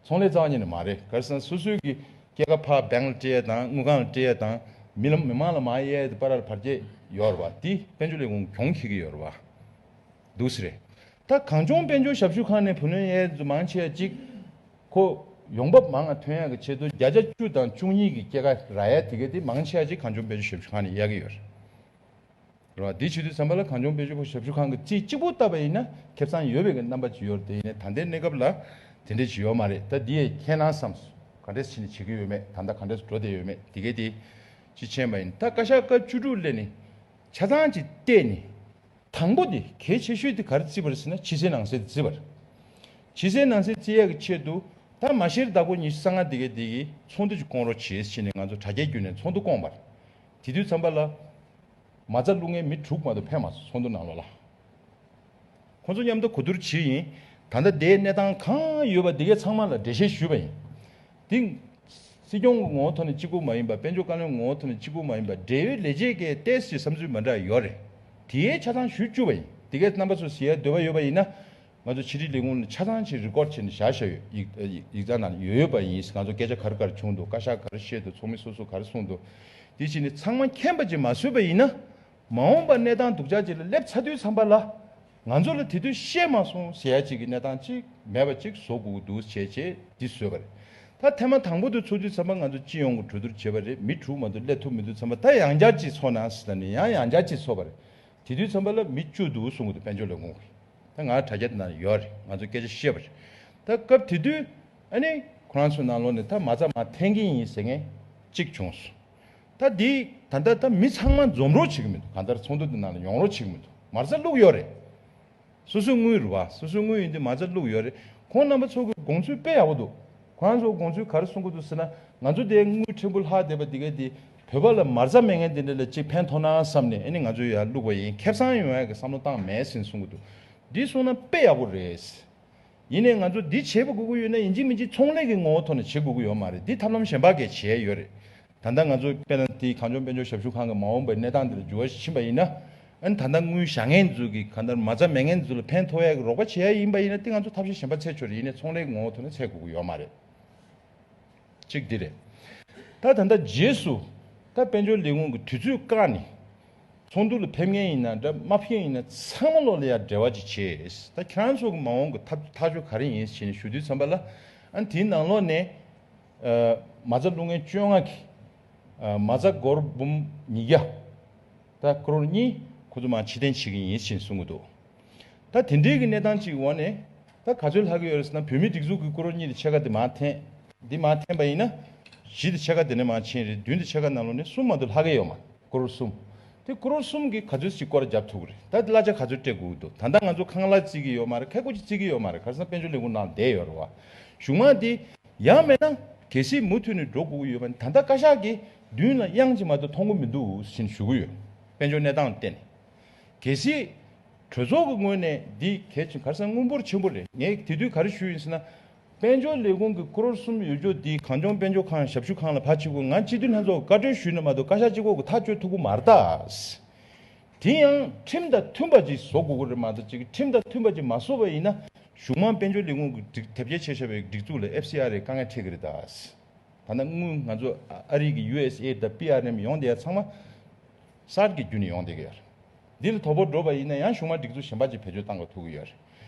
ཚོང་ལས་རྩ་བ་ཉིད་ནས་མ་རེད། ག་རེ་ཟེར་ན་སོ་སོའི་གི་སྐྱེད་ཀ་ཕར་བེང་ལ་སྤྲད་ཡས་དང་དངུལ་ཁང་ལ་སྤྲད་ཡས་དང་མི་ལ་མི་མང་ལ་མར་གཡར་ཡས་དེ་བར་ལ་བར་ཆད་ཡོད་རེད་བ། དེ་དཔལ་འབྱོར་ལས་ཁུངས་གྱོང་འཁྱེར་གྱི་ཡོད་རེད་བ། འདུག་སེ་རེད། ད་གངས་ལྗོངས་དཔལ་འབྱོར་ཞབས་ཞུ་ཁང་ནས་བུ་ལོན་གཡར་ཡས་དེ་ཚོ་མང་ཆེ་བ་ཅིག་ཁོ་ཡོང་འབབ་མང་ང་ཐོན་ཡས་ཀྱི་ཆེད་དུ་བརྒྱ་ཆ་བཅུ་དང་བཅུ་གཉིས་ཀྱི་སྐྱེད་ཀ་རག་ཡས་དེ་གས་དེ་མང་ཆེ་བ་ཅིག་གངས་ལྗོངས་དཔལ་འབྱོར་ཞབས་ཞུ་ཁང་ནས་གཡར་གྱི་ཡོད་རེད། རེད་བ། འདི་བྱེད་དུས་ཙམ་པ་ལ་གངས་ལྗོངས་དཔལ་འབྱོར་ཞབས་ཞུ་ཁང་གི་རྩིས་གཅིག་པུ་བལྟས་པ་ཡིན་ན་ཁེ་བཟང་ཡོད་པའི་གི་རྣམ་པ་ཅིག་ཡོད་རེད་དེ། ཡིན་ནའི་ད་ལྟའི་གནས་སྐབས་ལ་དེ་འདྲས་ཅིག་ཡོད་མ་རེད། ད་འདི་ཡས་ཁྱེད་རང་བསམས་སོང་། ག་འདྲས་བྱས་ནས་བྱེད་ཀྱི་ཡོད་མེད། ད་ལྟ་ག་འདྲས་འགྲོ་བསྡད་ཡོད་མེད་དེ་གས་དེ་ཅིག་མཁྱེན་པ་ཡིན། ད་བཀའ་ཤག་སྐབས་བཅུ་དྲུག་སླེབས་ནས་ཆ་ཚང་ཅིག་བལྟས་ནས་དང་པོ་དེ་གལ་ཆེ་ཤོས་དེ་ག་རེ་བརྩིས་པ་རེད་ཟེར་ན་ཕྱི་གསལ་ནང་གསལ་དེ་བརྩིས་པ་རེད། ཕྱི་གསལ་ནང་གསལ་བརྩི་ཡས་ཀྱི་ཆེད་དུ་ད་མ་གཞིར་བདག་པོ་ཉི་ཤུ་རྩ་ལྔ་དེ་གས་དེ་གིས་ཚོགས་འདུ་ཅིག་བསྐོང་རོགས་བྱེད་ཟེར་ནས་ང་ཚོ་དྲ་རྒྱའི་བརྒྱུད་ནས་ཚོགས་འདུ་བསྐོངས་པ་རེད། དེ་དུས་ཙམ་པ་ལ། མ་རྩ་བླུག་མཁན་མི་དྲུག་མ་གཏོགས་ཕེབས་མ་སོང་ཚོགས་འདུ་ནང་ལོགས་ལ། ཁོང་ཚོ་མཉམ་དུ་གོ་བསྡུར་བྱས་ཡིན། ད་ལྟ་དེའི་གནས་སྟངས་གང་ཡོད་པ་དེ་གའི་ཚང་མ་ལ་འགྲེལ་བཤད་ཞུས་པ་ཡིན། དེ། སྲིད་སྐྱོང་གི་ངོ་བོ་ཐོག་ནས་གཅིག་པུ་མ་ཡིན་པ། དཔལ་འབྱོར་བཀའ་བློན་ངོ་བོ་ཐོག་ནས་གཅིག་པུ་མ་ཡིན་པ། འབྲེལ་ཡོད་ལས་བྱེད་ཀྱི་ཏོག་ཙམ་བསམ་ཚུལ་མ་འདྲ་ཡོད་རེད། དེའི་ཆ་ཚང་ཞུ་བཅུག་པ་ཡིན། དེ་གའི་རྣམ་པ་ཚོ་གཟིགས་ཡ་འདོད་པ་ཡོད་པ་ཡིན་ན། ང་ཚོ་ཕྱི་དྲིལ་ལས་ཁུངས་ནས་ཆ་ཚང་ཞིག་རི་ཀོཌ་བྱས་ནས་བཞག་བཞག་ཡོད། ཡིག་ཡིག་ཡིག་ཚང་ནང་ཡོད་ཡོད་པ་ཡིན། ང་ཚོ་སྐད་ཆ་ག་རེ་ག་རེ་བྱུང་འདུག་བཀའ་ཤག་ག་རེ་བཤད་འདུག་ཚོགས་མི་སོ་སོ་ག་རེ་གསུངས་འདུག་དེ་བྱས་ནས་ཚང་མ་མཁྱེན་པ་ཅིག་མ་བཟོས་པ་ཡིན་ན། མ་འོངས་པ་གནས་སྟངས་སྡུག་ཅག་ཅིག་ལ་སླེབས་ཚར་དུས་ཙམ་པ་ལ། ང་ཚོ་ལ་དེ་དུས་བཤད་མ་སོང་ཟེར་ཡ་ཅིག་གི་གནས་སྟངས་ཅིག་མེད་པ་ཅིག་བཟོ་དགོས་ཀྱི་འདུག་བྱས་བྱས་འདི་བཟོས་པ་རེད། ད་ཐེངས་མ་དང་པོ་དུ་ཚོགས་དུས་ཙམ་པ་ང་ཚོ་སྤྱི་ཡོངས་ཀྱི་གྲོས་བསྡུར་བྱས་པ་རེད། མི་དྲུག་མ་གཏོགས་སླེབས་ཐུབ་མི་འདུག་ཙམ་པ། ད་ཡང་བསྐྱར་ཅིག་ཚོགས་གནང་ཟེར་ནས་ཡང་ཡང་བསྐྱར་ཅིག་ཚོགས་པ་རེད། དེ་དུས་ཙམ་པ་ལ་མི་བཅུ་འདུག་གསུང་གི་འདུག་དཔལ་འབྱོར་ལས་ཁུངས་ཀྱི། ད་ང་དྲ་རྒྱ་དེ་ནང་ཡོད་རེད། ང་ཚོ་སྐད་ཆ་བཤད་པ་རེད། ད་སྐབས་དེ་དུས་ཨ་ནི་ཁོ་རང་ཚོའི་ནང་ལོགས་ནས་ད་མ་རྩ་མར་འཐེན་གྱི་ཡིན་ཟེར་མཁན་གཅིག་བྱུང་སོང་། ད་འདི་ད་ལྟ་ད་མི་ཚང་མ་འཛོམས་རོགས་བྱེད་ཀྱི་མི་འདུག་གང་ལྟར་ཚོགས་འདུ་འདི་ནང་ལ་ཡོང་རོགས་བྱེད་ཀྱི་མི་འདུག་མ་རྩ་བླུགས་ཡོད་རེད། སོ་སོའི་དངུལ་རེད་བ། སོ་སོའི་དངུལ་ཡིན་དུས་མ་རྩ་བླུགས་ཡོད་རེད། ཁོང་རྣམ་པ་ཚོ་གི་དགོངས་ཚུལ་དཔེ་ཡག་པོ་འདུག་ཁོ་རང་ཚོ་དགོངས་ཚུལ་ག་རེ་གསུང་གི་འདུག་ཟེར་ན། ང་ཚོ་དེ་དངུལ་ཕྲན་བུ་ལྷག་བསྡད་པ་འདི་ག་དེ་བོད་པ་ལ་མ་རྩ་མེད་མཁན་དེ་འདྲ་ལ་ཅིག་ཕན་ཐོགས་ན་བསམ་ནས་ཨ་ནི་ང་ཚོ་ཡར་བླུགས་པ་ཡིན། ཁེ་བཟང་ཡོང་ཡག་གི་བསམ་བློ་བཏང་མེད་ཟེར་གསུང་གི་འདུག་འདི་གསུང་ན་དཔེ་ཡག་པོ་རེད། ཡིན་ནའི་ང་ཚོ་འདི་བྱེད་དགོས་ཀྱི་ཡོད་ན་ཡིན་གཅིག་མིན་གཅིག་ཚོང་ལས་ཀྱི་ངོ་བོ་ཐོག་ནས་བྱེད་དགོས་ཀྱི་ཡོད་མ་རེད། འདི་ཐབས་ལམ་གཞན་པ་གས་བྱས་ཡོད་རེད། ད་ལྟ་ང་ཚོ་དཔེར་ན་དེ་གངས་ལྗོངས་དཔལ་འབྱོར་ཞབས་ཞུ་ཁང་གི་མ་འོངས་པའི་གནས་སྟངས་འདི་ལ་འགྱུར་བ་ཞིག་ཕྱིན་པ་ཡིན་ན། ཨ་ནི་ད་ལྟ་དངུལ་བཞག་མཁན་ཚོ་གི་གང་ལྟར་མ་རྩ་མེད་མཁན་ཚོ་ལ་ཕན་ཐོགས་ཡག་གི་རོགས་པ་བྱེད་ཡ་ཡིན་པ་ཡིན་ན། དེ་ང་ཚོ་ཐབས་ཤེས་གཞན་པ་འཚོལ་ཆོག་རེད། ཡིན་ནའི་ཚོང་ལས་ངོ་བོ་ཐོག་ནས་འཚོལ་དགོས་ཀྱི་ཡོད་མ་རེད། གཅིག་འདི་རེད། ད་ད་ལྟ་རྗེས་སུ་ད་དཔལ་འབྱོར་ལས་ཁུངས་ཀྱི་དུས་ཚོད་བཀག་ནས་ཚོགས་འདུ་ལ་ཕེབས་མཁན་ཡིན་ན་འདྲ་མ་ཕེབས་མཁན་ཡིན་ན་ཚང་མ་ལོག་ལ་ཡ་འབྲེལ་བ་ཅིག་བྱེད། ད་ཁྱེད་རང་ཚོ་གི་མ་འོངས་ཀྱི་ཐབས་ཐག་གཅོད་ག་རེ་ཡིན་ཟེར་ནས་ཞུ་དུས་ཙམ་པ་ལ། ཨ་ནི་དེའི་ནང་ལོགས་ནས་ཨ་མ་རྩ་བླུགས་མཁན་བཅོ་ལྔ་གིས་ཨ་མ་རྩ་སྒོར་འབུམ་ཉིས་བརྒྱ། ད་ཀོ་རོར་གཉིས་ཁོ་ཚོ་མར་ཕྱིར་འཐེན་བྱེད་ཀྱི་ཡིན་ཞེས་གསུང་གི་འདུག་ད་དེ་འདྲའི་གི་གནས་སྟངས་ཅིག་འོག་ནས་ད་ག་ཚོད་ལྷག་གི་ཡོད་རེད་ཟེར་ན། བོད་མིའི་སྒྲིག་འཛུགས་ཀྱི་ཀོ་རོར་གཉིས་དེ་ཕྱེད་ཀ་དེ་མར་འཐེན། འདི་མར་འཐེན་པ་ཡིན་ན་བཞི་དེ་ཕྱེད་ཀ་དེ་ནས་མར་ཕྱིན་རེད། བདུན་དེ་ཕྱེད་ཀ་ནང་ལོགས་ནས་གསུམ་མ་གཏོགས་ལྷག་གི་ཡོད་མ་རེད། ཀོ་རོར་གསུམ། དེ་ཀོ་རོར་གསུམ་གྱིས་ག་ཚོད་ཅིག་སྐོར་ར་རྒྱབ་ཐུབ་ཀྱི་རེད། ད་གླ་ཆ་ག་ཚོད་སྤྲད་དགོས་ཀྱི་འདུག་ད་ལྟ་ང་ཚོ་ཁང་གླ་བརྩི་གི་ཡོད་མ་རེད། ཁ་ཁོ་ཅིག་བརྩི་གི་ཡོད་མ་རེད། ག་རེ་ཟེར་ན་དཔལ་འབྱོར་ལས་ཁུངས་ནང་བསྡད་ཡོད་རེད་བ། གཞུག་མ་དེ་ཡང་མེད་ན་གལ་སྲིད་མུ་མཐུད་ནས་འགྲོ་དགོས་ཀྱི་ཡོད་པ་ན། ད་ལྟ་བཀའ་ཤག་གིས་མདུན་ལ་དབྱངས་ཅིག་མ་གཏོགས་མཐོང་གི་མི་འདུག་ཟེར་ཞུ་གི་ཡོད། དཔལ་འབྱོར་གནས་སྟངས་བལྟས་ནས། གལ་སྲིད་གྲོས་ཚོགས་ཀྱི་ངོས་ནས་འདི་གལ་ཆེན། ག་རེ་ཟེར་ན་དངུལ་འབོར་ཆེན་པོ་རེད། ངས་དེ་དུས་ག་རེ་ཞུས་ཡིན་ཟེར་ན། དཔལ་འབྱོར་ལས་ཁུངས་ཀྱི་ཀོ་རོར་གསུམ་ཡོད་རྒྱུ་འདི་གངས་ལྗོངས་དཔལ་འབྱོར་ཁང་ཞབས་ཞུ་ཁང་ལ་ཕར་ཕྱིན་དགོས། ང་སྤྱི་འཐུས་ལྷན་ཚོགས་བཀའ་འཁྲོལ་ཞུས་ན་མ་གཏོགས་བཀའ་ཤག་གཅིག་པོ་གིས་ཐག་གཅོད་ཐུབ་ཀྱི་མ་རེད་ད། དེ་ཡང་ཁྲིམས་དང་མཐུན་པ་ཅིག་བཟོ་དགོས་ཀྱི་རེད་མ་གཏོགས། ཅིག་ཁྲིམས་དང་མཐུན་པ་ཅིག་མ་བཟོ་བ་ཡིན་ན། གཞུང་མང་དཔལ་འབྱོར་ལས་ཁུངས་ཀྱི་སྒྲིག་དེབ་སྐྱེལ་བྱས་བཞག་པའི་སྒྲིག་འཛུགས་ལ་ཨེཕ་སི་ཨར་ཨེ་དཀའ་ངལ་འཕྲད་ཀྱི་རེད་ད། ད་ལྟ་དངུལ་ང་ཚོ་ཨ་རི་གི་ཡུ་ཨེས་ཨེ་དང་པི་ཨར་ཨེམ་ཡོང་བསྡད་ཡ་ཚང་མ་སར་གྱི་བརྒྱུད་ནས་ཡོང་བསྡད་ཀྱི་ཡོད་རེད། འདི་ལ་དོ་ཕོག་འགྲོ་བ་ཡིན་ན་ཡང་གཞུང་མང་སྒྲིག་འཛུགས་གཞན་པ་ཅིག་བེད་སྤྱོད་བཏང་དགོས་ཐུག་གི་ཡོད་རེད།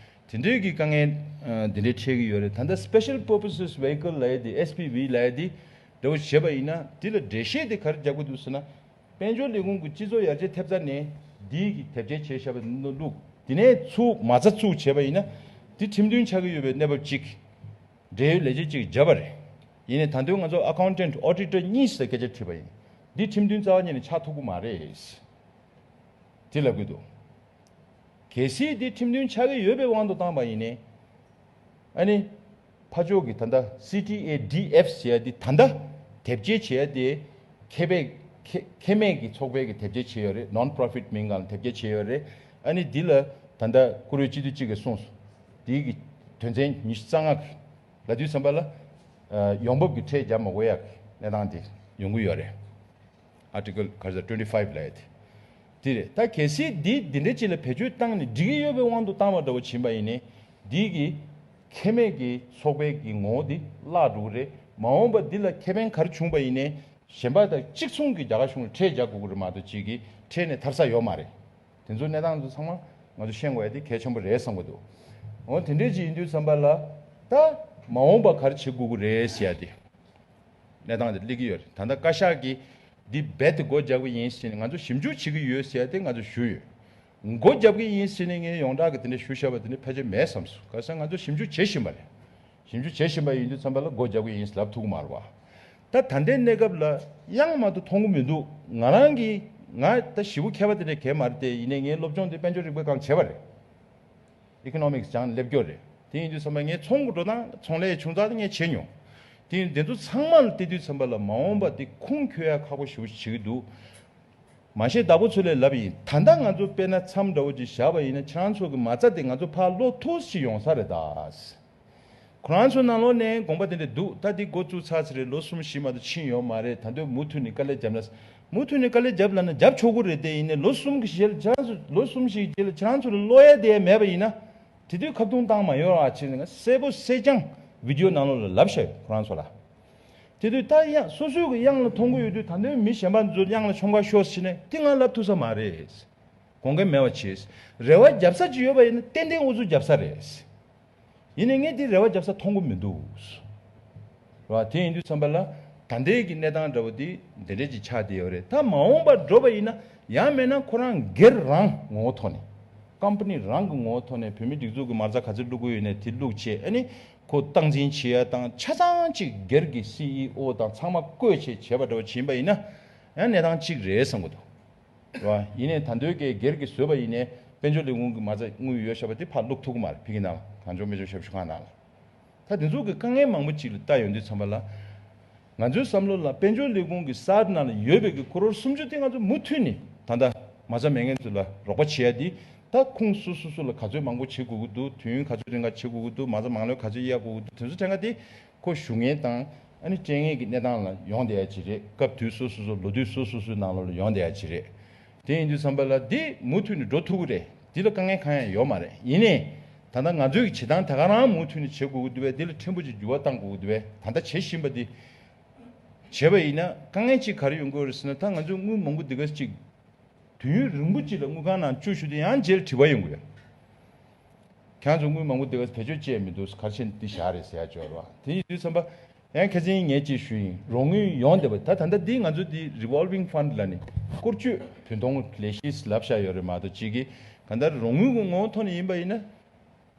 དེ་འདྲའི་གི་དཀའ་ངལ་ཨ་འདི་འདྲའི་འཕྲད་ཀྱི་ཡོད་རེད། ད་ལྟ་Special Purposes Vehicle ལབ་ཡ་དེ། ཨེས་པི་ཝི་ལབ་ཡ་དེ་འདྲ་བོ་བྱས་པ་ཡིན་ན། འདི་ལ་འགྲེལ་བཤད་དེ་ག་རེ་རྒྱག་དགོས་འདུག་ཟེར་ན། དཔལ་འབྱོར་ལས་ཁུངས་ཀྱི་སྤྱི་ཚོགས་ཡར་རྒྱས་ཐེབས་རྩ་ནས་འདིའི་གི་དེབ་སྐྱེལ་བྱས་བཞག་པ་འདི་བླུགས། དེ་ནས་ཚུར་མ་རྩ་བཙུགས་བྱས་པ་ཡིན་ན། འདི་ཁྲིམས་མཐུན་ཆགས་ཀྱི་ཡོད་པའི་གནས་བབ་ཅིག་འབྲེལ་ཡོད་ལས་བྱེད་ཅིག་བརྒྱབ་པ་རེད། ཡིན་ནའི་ད་དུང་ང་ཚོ་ཨ་ཁའུན་ཊེན་ཊི་ཨོ་ཌི་ཊར་གཉིས་ཟེར་སྐད་ཆ་དྲིས་པ་ཡིན། འདི་ཁྲིམས་མཐུན་རྩ་བ་ཉིད་ནས་ཆགས་ཐུབ་ཀྱི་མ་རེད། དེ་ལབ་ཀྱི་འདུག་གལ་སྲིད་འདི་ཁྲིམས་མཐུན་ཆགས་ཀྱི་ཡོད་པའི་དབང་དུ་བཏང་པ་ཡིན་ནའི། ཨ་ནི་ཕར་ཕྱོགས་ཀྱི་ད་ལྟ་སི་ཊི་ཨེ་ཌི་ཨེཕ་ཟེར་ཡ་འདི་ད་ལྟ་དེབ་སྐྱེལ་བྱེད་ཡ་དེ་ཁེ་ཕན་ཁེ་ཁེ་མེད་ཀྱི་ཚོགས་པའི་གི་དེབ་སྐྱེལ་བྱས་ཡོད་རེད། ནོན་པོ་རོ་ཕིཊ་མིང་སྒང་ལ་དེབ་སྐྱེལ་བྱས་ཡོད་རེད། ཨ་ནི་འདི་ལ་ད་ལྟ་བཀུར་འོས་སྤྱི་འཐུས་གཅིག་གིས་གསུངས་སོང་། འདི་གི་དོན་ཚན་ཉི་ཤུ་རྩ་ལྔ་གི་ལབ་དུས་ཙམ་པ་ལ་ཨ་ཡོང་འབབ་ཀྱི་ཁྲལ་རྒྱབ་མ་དགོས་ཡག་གི་གནས་སྟངས་དེ་ཡོང་གི་ཡོད་རེད། ཨར་ཊི་ཀལ་ག་རེ་ཟེར། ཊུ་ཝེན་ཊི་ཕའིབ་ལབ་ཡ་དེ། དེ་རེད། ད་གལ་སྲིད་འདི་འདི་འདྲ་ཅིག་ལ་བེད་སྤྱོད་བཏང་ནས་འགྲིག་གི་ཡོད་པའི་དབང་དུ་བཏང་བ་འདྲ་བོ་ཕྱིན་པ་ཡིན་ནའི། འདི་གི་ཁེ་མེད་ཀྱི་ཚོགས་པའི་གི་ངོ་བོ་འདི་བརླག་འགྲོ་གི་རེད། མ་འོངས་པ་འདི་ལ་ཁེ་ཕན་ག་རེ་བྱུང་པ་ཡིན་ནའི་གཞན་པ་དང་གཅིག་མཚུངས་ཀྱི་རྒྱ་གར་གཞུང་ལ་ཁྲལ་རྒྱག་དགོས་ཀྱི་རེད་མ་གཏོགས། ཅིག་གི་ཁྲལ་ནས་ཐར་ས་ཡོད་མ་རེད། དེ་ཚོ་གནས་སྟངས་ཚོ་ཚང་མ་ང་ཚོ་ཤེས་དགོས་ཡ་དེ་གལ་ཆེན་པོ་རེད་བསམ་གྱི་འདུག་འོ་དེ་འདྲས་ཅིག་ཡིན་དུས་ཙམ་པ་ལ། ད་མ་འོངས་པ་ག་རེ་བྱེད་དགོས་ཀྱི་རེད་ཟེར་ཡ་དེ་གནས་སྟངས་དེ་སླེབས་ཀྱི་ཡོད་རེད། ད་ལྟ་བཀའ་ཤག་གིས་འདི་རྦད་དེ་སྒོ་རྒྱག་གི་ཡིན་ཟེར་ནས་ང་ཚོ་ཞིབ་འཇུག་བྱེད་ཀྱི་ཡོད་ཟེར་ཡ་དེ་ང་ཚོ་ཞུས་ཡོད། སྒོ་རྒྱག་གི་ཡིན་ཟེར་ནས་ངས་ཡོངས་གྲགས་ཀྱི་དེ་འདྲ་ཞུ་བཞག་པ་དེ་འདྲ་ཕལ་ཆེར་མེད་བསམ་སོང་། ག་རེ་ཟེར་ན་ང་ཚོ་ཞིབ་འཇུག་བྱེད་བཞིན་པ་རེད། ཞིབ་འཇུག་བྱེད་བཞིན་པ་ཡིན་དུས་ཙམ་པ་ལ་སྒོ་རྒྱག་གི་ཡིན་ལབ་ཐུབ་ཀྱི་མ་རེད་བ། ད་ད་ལྟའི་གནས་སྐབས་ལ་དབྱངས་མ་གཏོགས་མཐོང་གི་མི་འདུག་ང་རང་གིས་ང་ད་ཞེ་པོ་མཁས་པ་དེ་འདྲ་གང་ཡང་མ་རེད་དེ། ཡིན་ནའི་ངའི་སློབ་སྦྱོང་དེ་དཔལ་འབྱོར་རིག་པའི་སྒང་བྱས་པ་རེད། ཨི་ཀོ་ནོ་མིག་སི་སྦྱངས་སླེབས་ཀྱི་ཡོད་རེད། དེ་ཡིན་དུས་ཙམ་པ་ངས་ཚོང་གི་འགྲོ་སྟངས་ཚོང་ལས་ཆུང་ཙག་དེ་ངས་བྱས་མྱོང་། དེ་ཡིན་དུས་དེ་ཚོ་ཚང་མ་ལ་བལྟས་དུས་ཙམ་པ་ལ་མ་འོངས་པ་དེ་ཁུངས་འཁྱོལ་ཡ་ཁག་པོ་ཞེ་པོ་ཞིག་བྱེད་ཀྱི་འདུག་མ་གཞི་བདག་པོ་ཚོ་ལས་ལབ་ཡིན། ད་ལྟ་ང་ཚོ་དཔེར་ན་མཚམས་འདྲ་བོ་ཅིག་བཞག་པ་ཡིན་ན། ཁྱེད་རང་ཚོ་གི་མ་རྩ་དེ་ང་ཚོ་ཕར་ལོག་ཐུག་ཅིག་ཡོང་ས་རེད་ད། ཁོ་རང་ཚོ་ནང་ལོགས་ནས་དགོངས་པ་དེ་འདྲ་འདུག་ད་འདི་འགོ་བཙུགས་ཚར་ཚར་རེད། ལོ་གསུམ་བཞི་མ་གཏོགས་ཕྱིན་ཡོད་མ་རེད། ད་དུང་མུ་མཐུད་ནས་དཀའ་ལས་རྒྱབ་ན། མུ་མཐུད་ནས་དཀའ་ལས་རྒྱབ་ལབ་ན་རྒྱབ་ཆོག་གི་རེད་དེ། ཡིན་ནའི་ལོ་གསུམ་གྱི་རྗེས་ལ་ཁྱེད་རང་ཚོ། ལོ་གསུམ་བཞིའི་རྗེས་ལ་ཁྱེད་རང་ཚོ་ལ་བློ་ཡ་དེ་ཡ་མེད་པ་ཡིན་ན། དེ་དུས་ཁ་བརྡུང་བཏང་མ་ཡོང་ར་བྱས་ནས་ང་གསལ་པོ་གསལ་རྐྱང་བི་ཌི་ཡོ་ནང་ལོགས་ལ་ལབ་བཞག་ཡོད་ཁོ་རང་ཚོ་ལ། དེ་དུས་ད་དབྱངས་སོ་སོའི་གི་དབྱངས་ལ་མཐོང་གི་ཡོད་དུས། ད་དུང་མི་གཞན་པ་ཚོ་དབྱངས་ལ་མཆོང་ཁ་ཤོར་ཟེར་ནས་དེ་ང་ལབ་ཐུབ་ས་མ་རེད། དགོངས་འགལ་མེད་པ་བྱས། རེ་བ་རྒྱབ་ས་ཅིག་ཡོད་པ་ཡིན་ན་ཏན་ཏན་ཨུ་ཚུགས་རྒྱབ་ས་རེད། ཡིན་ནའི་ངས་འདི་རེ་བ་རྒྱབ་ས་མཐོང་གི་མི་འདུག་རེད་བ། དེ་ཡིན་དུས་ཙམ་པ་ལ་ད་ལྟའི་གི་གནས་སྟངས་འདྲ་བོ་འདི་འདི་འདྲས་ཅིག་ཆགས་བསྡད་ཡོད་རེད། ད་མ་འོངས་པར་འགྲོ་བ་ཡིན་ན་ཡང་མིན་ན་ཁོ་རང་སྒེར་རང་ངོ་བོ་ཐོག་ནས་ཀམ་པ་ནི་རང་གི་ངོ་བོ་ཐོག་ནས་བོད་མི་སྒྲིག་འཛུགས་ཀྱི་མ་རྩ་ག་ཚོད་བླུག་དགོས་ཡོད་ནའི་དེ་བླུག་བྱས། ཨ་ནི་ཁོ་སྟངས་འཛིན་བྱེད་ཡ་དང་ཆ་ཚང་ཅིག་སྒེར་གྱི་སི་ཨི་ཨོ་དང་ཚང་མ་བསྐོས་བྱས་བྱས་པ་འདྲ་བོ་ཕྱིན་པ་ཡིན་ན་ཡང་གནས་སྟངས་གཅིག་རེད་བསམ་གྱི་འདུག་རེད་བ། ཡིན་ནའི་ད་ལྟའི་གི་སྒེར་གྱི་བཟོས་པ་ཡིན་ནའི་དཔལ་འབྱོར་ལས་ཁུངས་ཀྱི་མ་རྩ་དངུལ་ཡོད་བཞག་པ་དེ་ཕར་བླུག་ཐུབ་ཀྱི་མ་རེད། ཕ་གི་ནང་ལ་གངས་ལྗོངས་དཔལ་འབྱོར་ཞབས་ཞུ་ཁང་ནང་ལ། ད་དེ་ཚོ་གི་དཀའ་ངལ་མང་པོ་ཅིག་ལ་ལྟ་ཡོང་དུས་ཙམ་པ་ལ། ང་ཚོའི་བསམ་བློ་ལ་དཔལ་འབྱོར་ལས་ཁུངས་ཀྱི་གསར་ནང་ལ་ཡོད་པའི་གི་ཀོ་རོར་སུམ་ཅུ་དེ་ང་ཚོ་མུ་མཐུད་ནས་ད་ལྟ་མ་རྩ་མེད་མཁན་ཚོ་ལ་རོགས་པ་བྱེད་ཡ་དེ། ད་ཁུངས་སོ་སོ་སོ་ལ་ག་ཚོད་མང་པོ་བྱེད་དགོས་ཀྱི་འདུག་དུས་ཡུན་ག་ཚོད་རིང་ག་བྱེད་དགོས་ཀྱི་འདུག་མ་རྩ་མང་ལོས་ག་ཚོད་གཡར་དགོས་ཀྱི་འདུག་དེ་ཚོ་ཕྲན་ཁ་དེ་ཁོ་ཞུ་མཁན་དང་ཨ་ནི་སྤྲད་མཁན་གྱི་གནས་སྟངས་ལ་ཡོང་བསྡད་ཡ་ཅིག་རེད། སྐབས་དུས་སོ་སོ་སོ་ལོ་དུས་སོ་སོ་སོའི་ནང་ལོགས་ལ་ཡོང་བསྡད་ཡ་ཅིག་རེད། དེ་ཡིན་དུས་ཙམ་པ་ལ་འདི་མུ་མཐུད་ནས་འགྲོ་ཐུབ་ཀྱི་རེད། འདི་ལ་དཀའ་ངལ་གང་ཡང་ཡོད་མ་རེད། ཡིན་ནའི་ད་ལྟ་ང་ཚོའི་བྱེད་སྟངས་ད་ག་རང་མུ་མཐུད་ནས་བྱེད་དགོས་ཀྱི་འདུག་པས། འདི་ལ་ཕྲན་བུ་ཅིག་འགྱུར་བ་གཏང་དགོས་ཀྱི་འདུག་པས། ད་ལྟ་བྱེད་བཞིན་པ་འདི་བྱས་པ་ཡིན་ན་དཀའ་ངལ་ཅིག་ག་རེ་ཡོང་གི་ཡོད་རེད་ཟེར་ན། ད་ང་ཚོས་དངུལ་མང་པོ་འདི་ག་ཅིག་དུས་ཡུན་རིང་པོ་ཅིག་ལ་དངུལ་ཁང་ནང་བཅུག་ཞུ་དུས་ཡང་རྗེས་ལ་དྲི་བ་ཡོང་གི་ཡོད། ཁྱེད་ཚོ་དངུལ་མང་པོ་འདི་ག་བེད་སྤྱོད་བྱས་མི་འདུག་ག་རེ་བྱས་ནས་འདི་བཞག་རེད་ཟེར་ཡ་ཅིག་ཡོད་རེད་བ། དེ་ཡིན་དུས་ཙམ་པ་ཡང་ཁ་སང་ངས་ཅིག་ཞུས་ཡིན། རོགས་དངུལ་ཡོང་བསྡད་པ་ད་ད་ལྟ་འདི་ང་ཚོ་འདི་རི་ཝོལ་བིང་ཕན་ཌི་ལབ་ནས་བཀོལ་སྤྱོད་བུན་གཏོང་ལས་གཞི་ལབ་བཞག་ཡོད་རེད་མ་གཏོགས། གཅིག་གིས་གང་ལྟར་རོགས་དངུལ་གྱི་ངོ་བོ་ཐོག་ནས་ཡིན་པ་ཡིན་ན།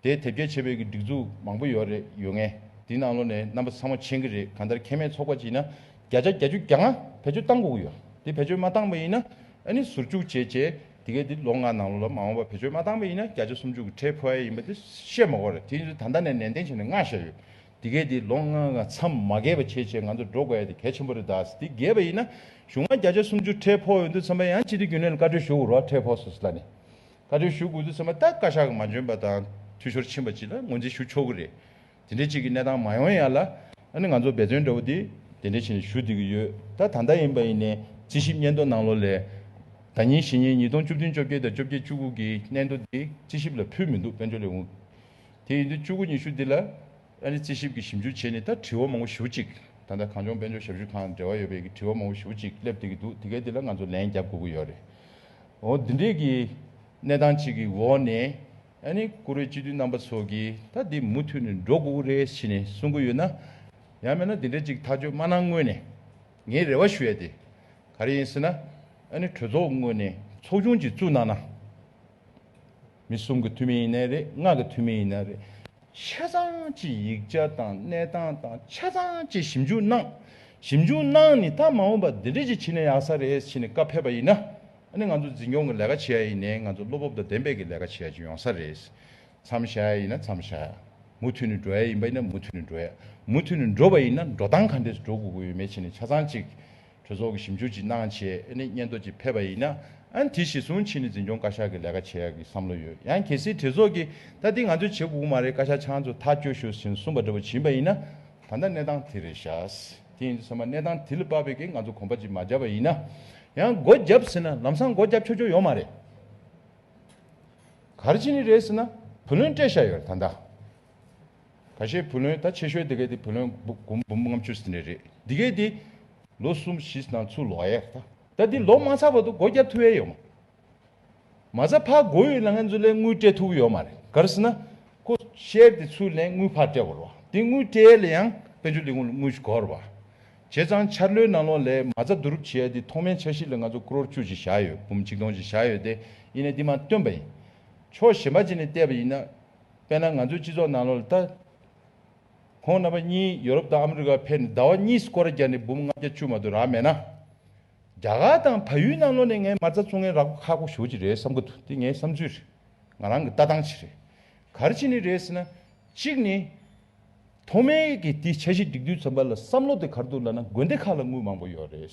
དེ་དེབ་སྐྱེལ་བྱེད་པའི་གི་སྒྲིག་འཛུགས་མང་པོ་ཡོད་རེད། ཡོད་ངེས། དེའི་ནང་ལོགས་ནས་རྣམ་པ་ཚང་མ་མཁྱེན་གྱི་རེད། གང་ལྟར་ཁེ་མེད་ཚོགས་པ་ཅིག་ཡིན་ན་བརྒྱ་ཆ་བརྒྱད་ཅུ་གྱ་ལྔ་བེད་སྤྱོད་བཏང་དགོས་ཀྱི་ཡོད། དེ་བེད་སྤྱོད་མ་བཏང་པ་ཡིན་ན་ཨ་ནི་ཟུར་བཅུག་བྱས་བྱས་དེ་གས་དེ་ལོ་ལྔ་ནང་ལོགས་ལ་མ་འོངས་པ་བེད་སྤྱོད་མ་བཏང་པ་ཡིན་ན་བརྒྱ་ཆ་སུམ་ཅུ་གི་ཁྲལ་ཕོག་ཡ་ཡིན་པ་དེ་བཤད་མ་དགོས་རེད། དེ་ཡིན་དུས་ད་ལྟ་ནས་ནན་ཏན་བྱས་ནས་མངགས་བཞག་ཡོད། དེ་གས་དེ་ལོ་ལྔ་ལྔ་མཚམས་མ་རྒལ་བ་བྱས་བྱས་ང་ཚོ་འགྲོ་དགོས་ཡ་དེ་གལ་ཆེན་པོ་རེད། ད་དེ་རྒལ་བ་ཡིན་ན་གཞུང་ལ་བརྒྱ་ཆ་སུམ་ཅུ་ཁྲལ་ཕོག་ཡོང་དུས་ཙམ་པ་ཡང་སྤྱི་བདེ་རྒྱུན་ལས་ལ་བཀའ་འཁྲོལ་ཞུ་དགོས་རེད་བ། ཁྲལ་ཕོག་སོང་ཟེར་ལབ་ནས། བཀའ་འཁྲོལ་ཞུ་དགོས་དུས་ཙམ་པ་ད་བཀའ་ཤག་གི་མ་འཇོན་པ་དང་འཐུས་ཤོར་ཕྱིན་པ་ཅིག་ལ་ངོས་འཛིན་ཞུ་ཆོག་གི་རེད། དེ་འདྲའི་ཅིག་གི་གནས་སྟངས་མ་ཡོང་ཡ་ལ་ཨ་ནི་ང་ཚོ་འབད་བརྩོན་འདྲ་བོ་དེ་དེ་འདྲའི་ཕྱིན་ཞུ་བསྡད་ཀྱི་ཡོད། ད་ད་ལྟ་ཡིན་པ་ཡིན་ནའི་རྩིས་ཞིབ་སྙན་ཐོ་ནང་ལོགས་ལས་ཟླ་ཉིན་གཞེས་ཉིན་ཉིས་སྟོང་བཅུ་བདུན་བཅོ་བརྒྱད་དང་བཅོ་བརྒྱད་བཅུ་དགུ་གི་སྙན་ཐོ་དེ་རྩིས་ཞིབ་ལ་ཕུལ་མི་འདུག་དཔལ་འབྱོར་ལས་ཁུངས། དེ་ཡིན་དུས་བཅུ་དགུ་ཉི་ཤུ་འདི་ལ་ཨ་ནི་རྩིས་ཞིབ་ཀྱི་ཞིབ་འཇུག་བྱས་ནས་ད་དྲི་བ་མང་པོ་ཞེ་པོ་ཅིག་ད་ལྟ་གངས་ལྗོངས་དཔལ་འབྱོར་ཞབས་ཞུ་ཁང་འབྲེལ་བ་ཡོད་པའི་གི་དྲི་བ་མང་པོ་ཞེ་པོ་ཅིག་སླེབས་བསྡད་ཀྱི་འདུག་དེ་གའི་དེ་ལ་ང་ཚོ་ལན་རྒྱབ་དགོས་ཀྱི་ཡོད་རེད། འོ་འདི་འདྲའི་གི་གནས་སྟངས་ཅིག་གི་འོག་ནས་ཨ་ནི་བཀུར་འོས་སྤྱི་འཐུས་རྣམ་པ་ཚོ་གིས་ད་འདི་མུ་མཐུད་ནས་འགྲོ་དགོས་ཀྱི་རེད་ཟེར་ནས་གསུང་གི་ཡོད་ན། ཡང་མིན་ན་འདི་འདྲའི་ཅིག་ཐག་གཅོད་མ་གནང་སྔོན་ནས་ངའི་རེ་བ་ཞུ་ཡ་དེ་ག་རེ་ཡིན་ཟེར་ན། ཨ་ནི་གྲོས་ཚོགས་ངོས་ནས་ཚོགས་ཆུང་ཅིག་བཙུགས་གནང་ན། མི་གསུམ་གྱི་འཐུས་མི་ཡིན་ནའི་རེད། ལྔ་གི་འཐུས་མི་ཡིན་ནའི་རེད། ཆ་ཚང་ཅིག་ཡིག་ཆ་དང་གནས་སྟངས་དང་ཆ་ཚང་ཅིག་ཞིབ་འཇུག་གནང་། ཞིབ་འཇུག་གནང་ནས་ད་མ་འོངས་པ་འདི་འདྲ་ཅིག་བྱེད་ན་ཡག་ས་རེད་ཟེར་ནས་བཀའ་ཕེབས་པ་ཡིན་ན། ཨ་ནི་ང་ཚོ་འཛིན་སྐྱོང་གི་ལས་ཀ་བྱེད་ཡ་ཡིན་ནའི་ང་ཚོ་བློ་སྤོབས་དང་ལྡན་པའི་གི་ལས་ཀ་བྱེད་ཡ་ཅིག་ཡོང་ས་རེད། མཚམས་བཞག་ཡ་ཡིན་ན་མཚམས་བཞག་ཡ། མུ་མཐུད་ནས་འགྲོ་ཡ་ཡིན་པ་ཡིན་ན་མུ་མཐུད་ནས་འགྲོ་ཡ། མུ་མཐུད་ནས་འགྲོ་བ་ཡིན་ན་འགྲོ་སྟངས་ག་འདྲས་འགྲོ་དགོས་ཀྱི་ཡོད་མེད་བྱས་ནས་ཆ་ཚང་ཅིག་གྲོས་ཚོགས་ཀྱི་ཞིབ་འཇུག་ཅིག་གནང་བྱས་ཨ་ནི་སྙན་ཐོ་ཅིག་ཕེབས་པ་ཡིན་ན། ཨ་ནི་དེ་གཞིར་བཟུང་བྱས་ནས་འཛིན་སྐྱོང་བཀའ་ཤག་གི་ལས་ཀ་བྱེད་ཡ་གི་བསམ་བློ་ཡོད། ཡང་གལ་སྲིད་གྲོས་ཚོགས་ཀྱིས་ད་འདི་ང་ཚོས་བྱེད་དགོས་ཀྱི་མ་རེད། བཀའ་ཤག་ཁྱེད་རང་ཚོ་ཐག་གཅོད་ཤོག་ཟེར་ནས་གསུངས་པ་འདྲ་པོ་ཕྱིན་པ་ཡིན་ན། ད་ལྟ་གནས་སྟངས་དེ་རེད་ཤག་དེ་ཡིན་དུས་ཚང་མ་གནས་སྟངས་དེ་ལ་དཔག་པའི་གི་ང་ཚོ་གོམ་པ་ཅིག་མ་རྒྱབ་པ་ཡིན་ན། ཡང་སྒོ་བརྒྱབ་ཟེར་ན་ལམ་སང་སྒོ་བརྒྱབ་ཆོག་ཆོག་ཡོད་མ་རེད། ག་རེ་བྱས་ནས་རེད་ཟེར་ན། བུ་ལོན་སྤྲད་བཞག་ཡོད་རེད་ད་ལྟ། ཁ་ཤས་བུ་ལོན་ད་ཆེ་ཤོས་དེ་གས་དེ་བུ་ལོན་འབུམ་འབུམ་འབུམ་ལྔ་བཅུ་ཟིན་རེད་རེད། འདི་གས་དེ་ལོ་གསུམ་བཞི་ནང་ཚུར་ལོག་ཡས་རེད་ད། ད་འདི་ལོག་མ་ཚར་བར་དུ་སྒོ་བརྒྱབ་ཐུབ་ཡས་ཡོད་མ། མ་རྩ་ཕར་སྒོ་ཡོད་ལ་ང་ཚོ་ལས་དངུལ་སྤྲད་ཐུབ་ཀྱི་ཡོད་མ་རེད། ག་རེ་ཟེར་ན། ཁོ་ཤེར་དེ་ཚུར་ལེན་དངུལ་ཕར་སྤྲད་དགོས་རེད་བ། དེ་དངུལ་སྤྲད་ཡས་ལ་ཡང་དཔལ་འབྱོར་ལས་ཁུངས་ལ་དངུལ་ཞིག་དགོས་རེད་བ། བྱས་ཙང་འཆར་ལོའི་ནང་ལོགས་ལས་མ་རྩ་བསྡུ་རུབ་བྱེད་ཡས་དེ་ཐོག་མའི་འཆར་གཞི་ལ་ང་ཚོ་ཀྲོར་བཅུ་ཅིག་བཞག་ཡོད། འབུམ་ཆིག་སྟོང་ཅིག་བཞག་ཡོད་དེ། ཡིན་ནའི་འདི་མར་བཏོན་པ་ཡིན། ཕྱོགས་གཞན་པ་ཅིག་ནས་བལྟས་པ་ཡིན་ན། དཔེར་ན་ང་ཚོའི་སྤྱི་ཚོགས་ནང་ལོགས་ལ་ད། ཁོང་རྣམ་པ་གཉིས་ཡོ་རོབ་དང་ཨ་མི་རི་ཀར་ཕེབས་ནས་ཟླ་བ་གཉིས་སྐོར་ར་བརྒྱབ་ནས་འབུམ་ལྔ་བརྒྱ་བཅུ་མ་གཏོགས་རག་མེད་ན། རྒྱ་གར་དང་བལ་ཡུལ་ནང་ལོགས་ནས་ངས་མ་རྩ་བཙུགས་མཁན་རག་པ་ཁག་པོ་ཞེ་པོ་ཅིག་རེད་བསམ་གྱི་འདུག་འདི་ངའི་བསམ་ཚུལ་རེད། ང་རང་གི་ལྟ་སྟངས་ཅིག་རེད། ག་རེ་བྱས་ནས་རེད་ཟེར་ན། གཅིག་ནི། ཐོག་མའི་གི་དེ་འཆར་གཞི་སྒྲིག་དུས་ཙམ་པ་ལ་བསམ་བློ་དེ་ག་རེ་འདུག་ལབ་ན། དགོན་སྡེ་ཁག་ལ་དངུལ་མང་པོ་ཡོད་རེད།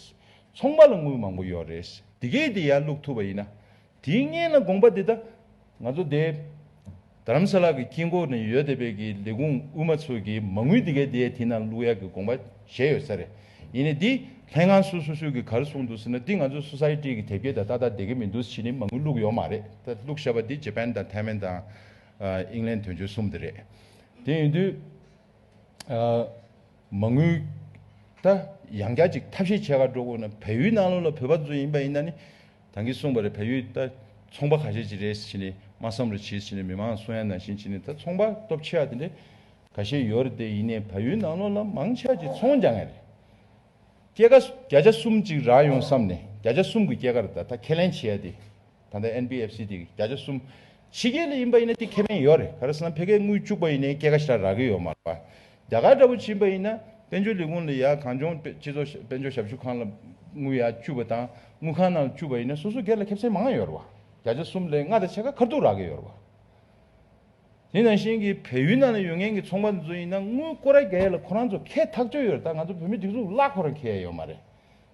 ཚོང་པ་ལ་དངུལ་མང་པོ་ཡོད་རེད། དེ་གས་དེ་ཡར་བླུག་ཐུབ་པ་ཡིན་ན། དེའི་སྔོན་ལ་དགོངས་པ་འདི་ད་ང་ཚོ་དེ་རྡ་རམ་ས་ལ་གི་དཀྱིལ་འཁོར་ནས་ཡོད་བསྡད་པའི་གི་ལས་ཁུངས་དབུ་མ་ཚོས་ཀྱི་མ་དངུལ་འདི་གའི་དེ་དེ་ནང་བླུག་ཡག་གི་དགོངས་པ་བཞེས་ཡོད་ས་རེད། ཡིན་ནའི་འདི་ལྷན་ཁང་སོ་སོ་སོས་ཀྱི་ག་རེ་གསུངས་འདུག་ཟེར་ན། འདི་ང་ཚོ་སོ་སའི་ཊི་གི་དེབ་སྐྱེལ་དང་ཏག་ཏག་བསྡད་ཀྱི་མི་འདུག་ཟེར་ནས་མ་དངུལ་བླུག་ཡོད་མ་རེད། ད་བླུག་བཞག་པ་འདི་ཇེ་པན་དང་ཐའེ་ཝན་དང་ཨ་ཨིང་ལན་དོན་གཅོད་གསུམ་དེ་རེད། དེ་ཡིན་དུས། ཨ། མ་དངུལ་ད་ཡང་བསྐྱར་ཅིག་ཐབས་ཤེས་བྱེད་ག་འགྲོ་དགོས་ན། བལ་ཡུལ་ནང་ལོགས་ལ་བོད་པ་ཚོ་ཡིན་པ་ཡིན་ན་ནི། ད་གིན་གསུངས་པ་རེད། བལ་ཡུལ་ད་ ཚོང་པ་ཁ་ཤས་ཅིག་རེད་ཟེར་ནས་དམའ་སའམ་རུ་བྱས་ཟེར་ནས་མི་མང་གསུང་ཡ་ནང་བཞིན་བྱས་ནས། ད་ཚོང་པ་སྟོབས་ཆེ་བ་དེ་འདྲ་ཁ་ཤས་ཡོད་རེད་དེ། ཡིན་ནའི་བལ་ཡུལ་ནང་ལོགས་ལ་མང་ཆེ་བ་ཅིག་ཚོང་རྒྱག་མཁན་རེད། སྐྱེད་ཀ་བརྒྱ་ཆ་གསུམ་ཅིག་རག་ཡོང་བསམ་ནས། བརྒྱ་ཆ་གསུམ་གྱི་སྐྱེད་ཀ་རེད། ད་ད་ཁས་ལེན་བྱེད་ཡ་དེ། ད་ལྟ་ཨེན་བི་ཨེཕ་སི་དེ་བརྒྱ་ཆ་གསུམ། ཕྱི་རྒྱལ་ལ་ཡིན་པ་ཡིན་ན་དེ་ཁེ་ཕན་ཡོད་རེད། ག་རེ་ཟེར་ན་ཕ་གིར་དངུལ་བཅུག་པ་ཡིན་ནའི་སྐྱེད་ཀ་ཞེ་དྲག་རག་གི་ཡོད་མ་རེད་པ། རྒྱ་གར་འདྲ་པོ་ཕྱིན་པ་ཡིན་ན་དཔལ་འབྱོར་ལས་ཁུངས་ལ་ཡ་གངས་ལྗོངས་སྤྱི་ཚོགས་དཔལ་འབྱོར་ཞབས་ཞུ་ཁང་ལ་དངུལ་ཡ་བཅུག་པ་དང་། དངུལ་ཁང་ནང་ལ་བཅུག་པ་ཡིན་ན་སོ་སོ་སྒེར་ལ་ཁེ་ཕན་མང་ཡོད་རེད་པ། བརྒྱ་ཆ་གསུམ་ལས་ལྔ་དང་ཕྱེད་ཀ་ཁ་ཐུག་རག་གི་ཡོད་རེད་པ། དེ་ནང་བཞིན་གྱི་བལ་ཡུལ་ནང་ལ་ཡོད་མཁན་གྱི་ཚོང་པ་ཚོ་ཡིན་ན་དངུལ་སྐོར་ར་རྒྱག་ཡ་ལ་ཁོ་རང་ཚོ་ཁེ་ཐག་ཆོད་ཡོད་རེད། ད་ང་ཚོ་བོད་མི་སྒྲིག་འཛུགས་གླ་ཁོ་རང་ཁེ་ཡ་ཡོད་མ་རེད།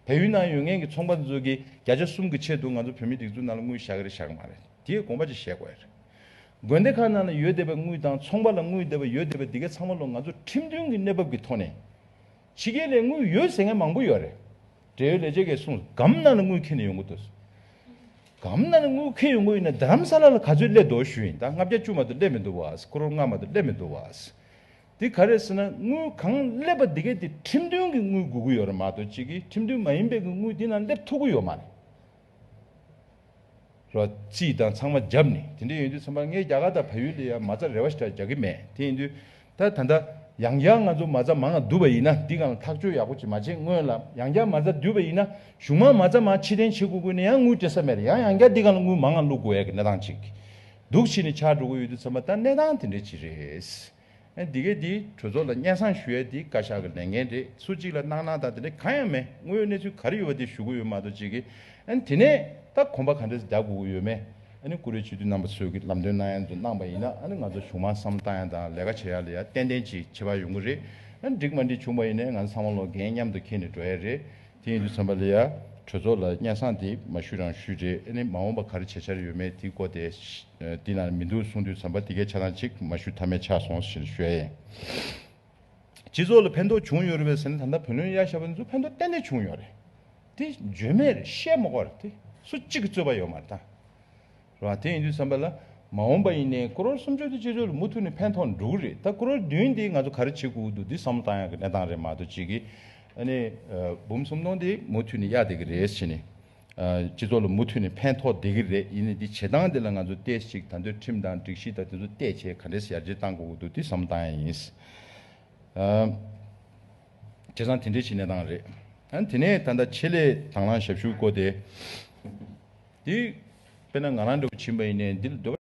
བལ་ཡུལ་ནང་ཡོད་མཁན་གྱི་ཚོང་པ་ཚོ་གིས་བརྒྱ་ཆ་གསུམ་གྱི་ཆེད་དུ་ང་ཚོ་བོད་མི་སྒྲིག་འཛུགས་ནང་ལ་དངུལ་བཞག་གི་རེད་བཞག་གི་མ་རེད། དེའི་དགོངས་པ་ཅིག་བཞེས་དགོས་ཡ་རེད། དགོན་སྡེ་ཁག་ནང་ལ་ཡོད་བསྡད་པའི་དངུལ་དང་ཚོང་པ་ལ་དངུལ་བསྡད་པ་ཡོད་བསྡད་པ་འདི་གའི་ཚང་མ་ལོ་ང་ཚོ་ཁྲིམས་མཐུན་གྱི་གནས་བབ་ཀྱི་ཐོག་ནས། ཕྱི་རྒྱལ་ལ་དངུལ་ཡོད་ཟེར་མཁན་མང་པོ་ཡོད་རེད། འབྲེལ་ཡོད་ལས་བྱེད་ཀྱིས་གསུངས། སྒམ་ནང་ལ་དངུལ་འཁྱེར་ནས་ཡོང་གི་འདུག་སྒམ་ནང་ལ་དངུལ་འཁྱེར་ཡོང་གི་ཡོད་ན་རྡ་རམ་ས་ལ་ལ་ག་ཚོད་སླེབས་འདུག་ཞུ་ཡིན། ད་ལྔ་བརྒྱ་བཅུ་མ་གཏོགས་སླེབས་མི་འདུག་བ། ཀོ་རོར་ལྔ་མ་གཏོགས་སླེབས་མི་འདུག་བ། འདི་ག་རེ་ཟེར་ན་དངུལ་གང་སླེབས་པ་འདི་གས་དེ་ཁྲིམས་མཐུན་གྱི་དངུལ་དགོས་ཀྱི་ཡོད་རེད་མ་གཏོགས། གཅིག་གིས་ཁྲིམས་མཐུན་མ་ཡིན་པའི་གི་དངུལ་འདི་ནང་སླེབས་ཐུབ་ཀྱི་ཡོད་མ་རེད། རོ་རྩིས་དང་ཚང་མ་བརྒྱབ་ནས། དེ་འདྲ་ཡིན་དུས་ཚང་མ་ངས་རྒྱ་གར་དང་བལ་ཡུལ་ལ་ཡང་མ་རྩ་རེ་བ་ཞིག་རྒྱག་གི་མེད། དེ་ཡིན་དུས་ད་ད་ལྟ་ཡང་བསྐྱར་ང་ཚོ་མ་རྩ་མང་ང་བསྡུ་བ་ཡིན་ན། འདི་སྒང་ལ་ཐག་གཅོད་ཡག་པོ་ཅིག་མ་བྱས་སྔོན་ལ་ཡང་བསྐྱར་མ་རྩ་བསྡུས་པ་ཡིན་ན། གཞུང་མང་མ་རྩ་མང་ཕྱིར་འཐེན་བྱེད་དགོས་དགོས་ན་ཡང་དངུལ་སྤྲད་ས་མེད་རེད། ཡང་ཡང་བསྐྱར་འདི་སྒང་ལ་དངུལ་མང་ང་བླུག་དགོས་ཡ་གི་གནས་སྟངས་ཅིག་འདུག་བྱས་ནས་ཆགས་འགྲོ་གི་ཡོད་དུས་ཚང་མ་ད་གནས་སྟངས་དེ་འདྲ་ཅིག་རེད། ཨ་འདི་གས་འདི་གྲོས་ཚོགས་ལ་སྙན་སེང་ཞུ་ཡས་འདི་བཀའ་ཤག་གི་ལས་འགན་རེད། སུ་གཅིག་ལ་གནང་གནང་དང་དེ་འདྲ་གང་ཡང་མེད། དངོས་ཡོད་གནས་ཚུལ་ག་རེ་ཡོད་པ་དེ་ཞུ་གི་ཡོད་མ་གཏོགས་གཅིག་གིས། ཨ་ནི་དེ་ནས་ད་གོམ་པ་ག་འདྲས་རྒྱག་དགོས་ཀྱི་ཡོད་མེད། ཨ་ནི་བཀུར་འོས་སྤྱི་འཐུས་རྣམ་པ་ཚོས་ཀྱི་ལམ་སྟོན་གནང་ཡ་ཚོ་གནང་པ་ཡིན་ན། ཨ་ནི་ང་ཚོ་གཞུང་མང་བསམ་བློ་བཏང་ཡ་དང་ལས་ཀ་བྱེད་ཡ་ལ་ཡ་ཏན་ཏན་ཅིག་ཁྱད་པར་ཡོང་གི་རེད། ཨ་ནི་འགྲིག་མ་འགྲིག་བྱུང་པ་ཡིན་ནའི་ང་ཚོ་ཚང་མ་ལོ་འགན་མཉམ་དུ་འཁྱེར་ནས་འགྲོ་ཡ་རེད། དེ་ཡིན་དུས་ཙམ་པ་ལ་ཡ་གྲོས་ཚོགས་ལ་སྙན་སེང་དེ་མ་ཞུས་རང་ཞུས་རེད། ཨ་ནི་མ་འོངས་པ་ག་རེ་བྱེད་འཆར་ཡོད་མེད་དེའི་སྐོར་དེ། ཨ་དེ་ནང་མི་འདུག་གསུངས་དུས་ཙམ་པ་དེ་གའི་ཆ་ཚང་ཅིག་མ་ཞུ་ཐབས་མེད་ཆགས་སོང་ཞེས་ཞུ་ཡ་ཡིན། སྤྱི་ཚོགས་ལ་ཕན་ཐོགས་བྱུང་ཡོད་རེད་པས་ཟེར་ན། ད་ལྟ་བུ་ལོན་གཡར་བཞག་པ་འདི་ཚོ་ཕན་ཐོགས་ཏན་ཏན་བྱུང་ཡོད་རེད། དེ་བརྗོད་མེད་རེད། བཤད་མ་དགོས་རེད། དེ་སུ་གཅིག་གི་རྩོད་པ་ཡོད་མ་རེད་ད། རེད་བ། དེ་ཡིན་དུས་ཙམ་པ་ལ་མ་འོངས་པ་ཡིན་ནའི་ཀོ་རོར་སུམ་ཅུ་དེ་སྤྱི་ཚོགས་ལ་མུ་མཐུད་ནས་ཕན་ཐོགས་འགྲོ་གི་རེད། ད་ཀོ་རོར་བདུན་དེ་ང་ཚོ་ག་རེ་བྱེད་དགོས་ཀྱི་འདུག་འདི་བསམ་བློ་བཏང་ཡག་གི་གནས་སྟངས་རེད་མ་གཏོགས། གཅིག་གིས་ཨ་ནི་འབུམ་སུམ་སྟོང་དེ་མུ་མཐུད་ནས་གཡར་བསྡད་ཀྱི་རེད་ཟེར་ནས། སྤྱི་ཚོགས་ལ་མུ་མཐུད་ནས་ཕན་ཐོགས་བསྡད་ཀྱི་རེད། ཡིན་ནའི་འདི་བྱེད་སྟངས་འདི་ལ་ང་ཚོ་ཏོག་ཙམ་ཅིག་ད་དུང་ཁྲིམས་དང་སྒྲིག་གཞི་དང་དེ་ཚོ་བལྟས་བྱས་ག་འདྲས་ཡར་རྒྱས་གཏང་དགོས་ཀྱི་འདུག་འདི་བསམ་བློ་བཏང་ཡག་ཡིན། ཨ། བྱས་ཙང་དེ་འདྲའི་ཅིག་གནས་སྟངས་རེད། ཨ་ནི་དེ་ནས་ད་ལྟ་ཆེད་ལས་དང་བླངས་ཞབས་ཞུ་སྐོར་དེ། འདི་དཔེར་ན་ང་རང་འདྲ་པོ་ཕྱིན་པ་ཡིན་ནའི་འདི་ལ་འདོད་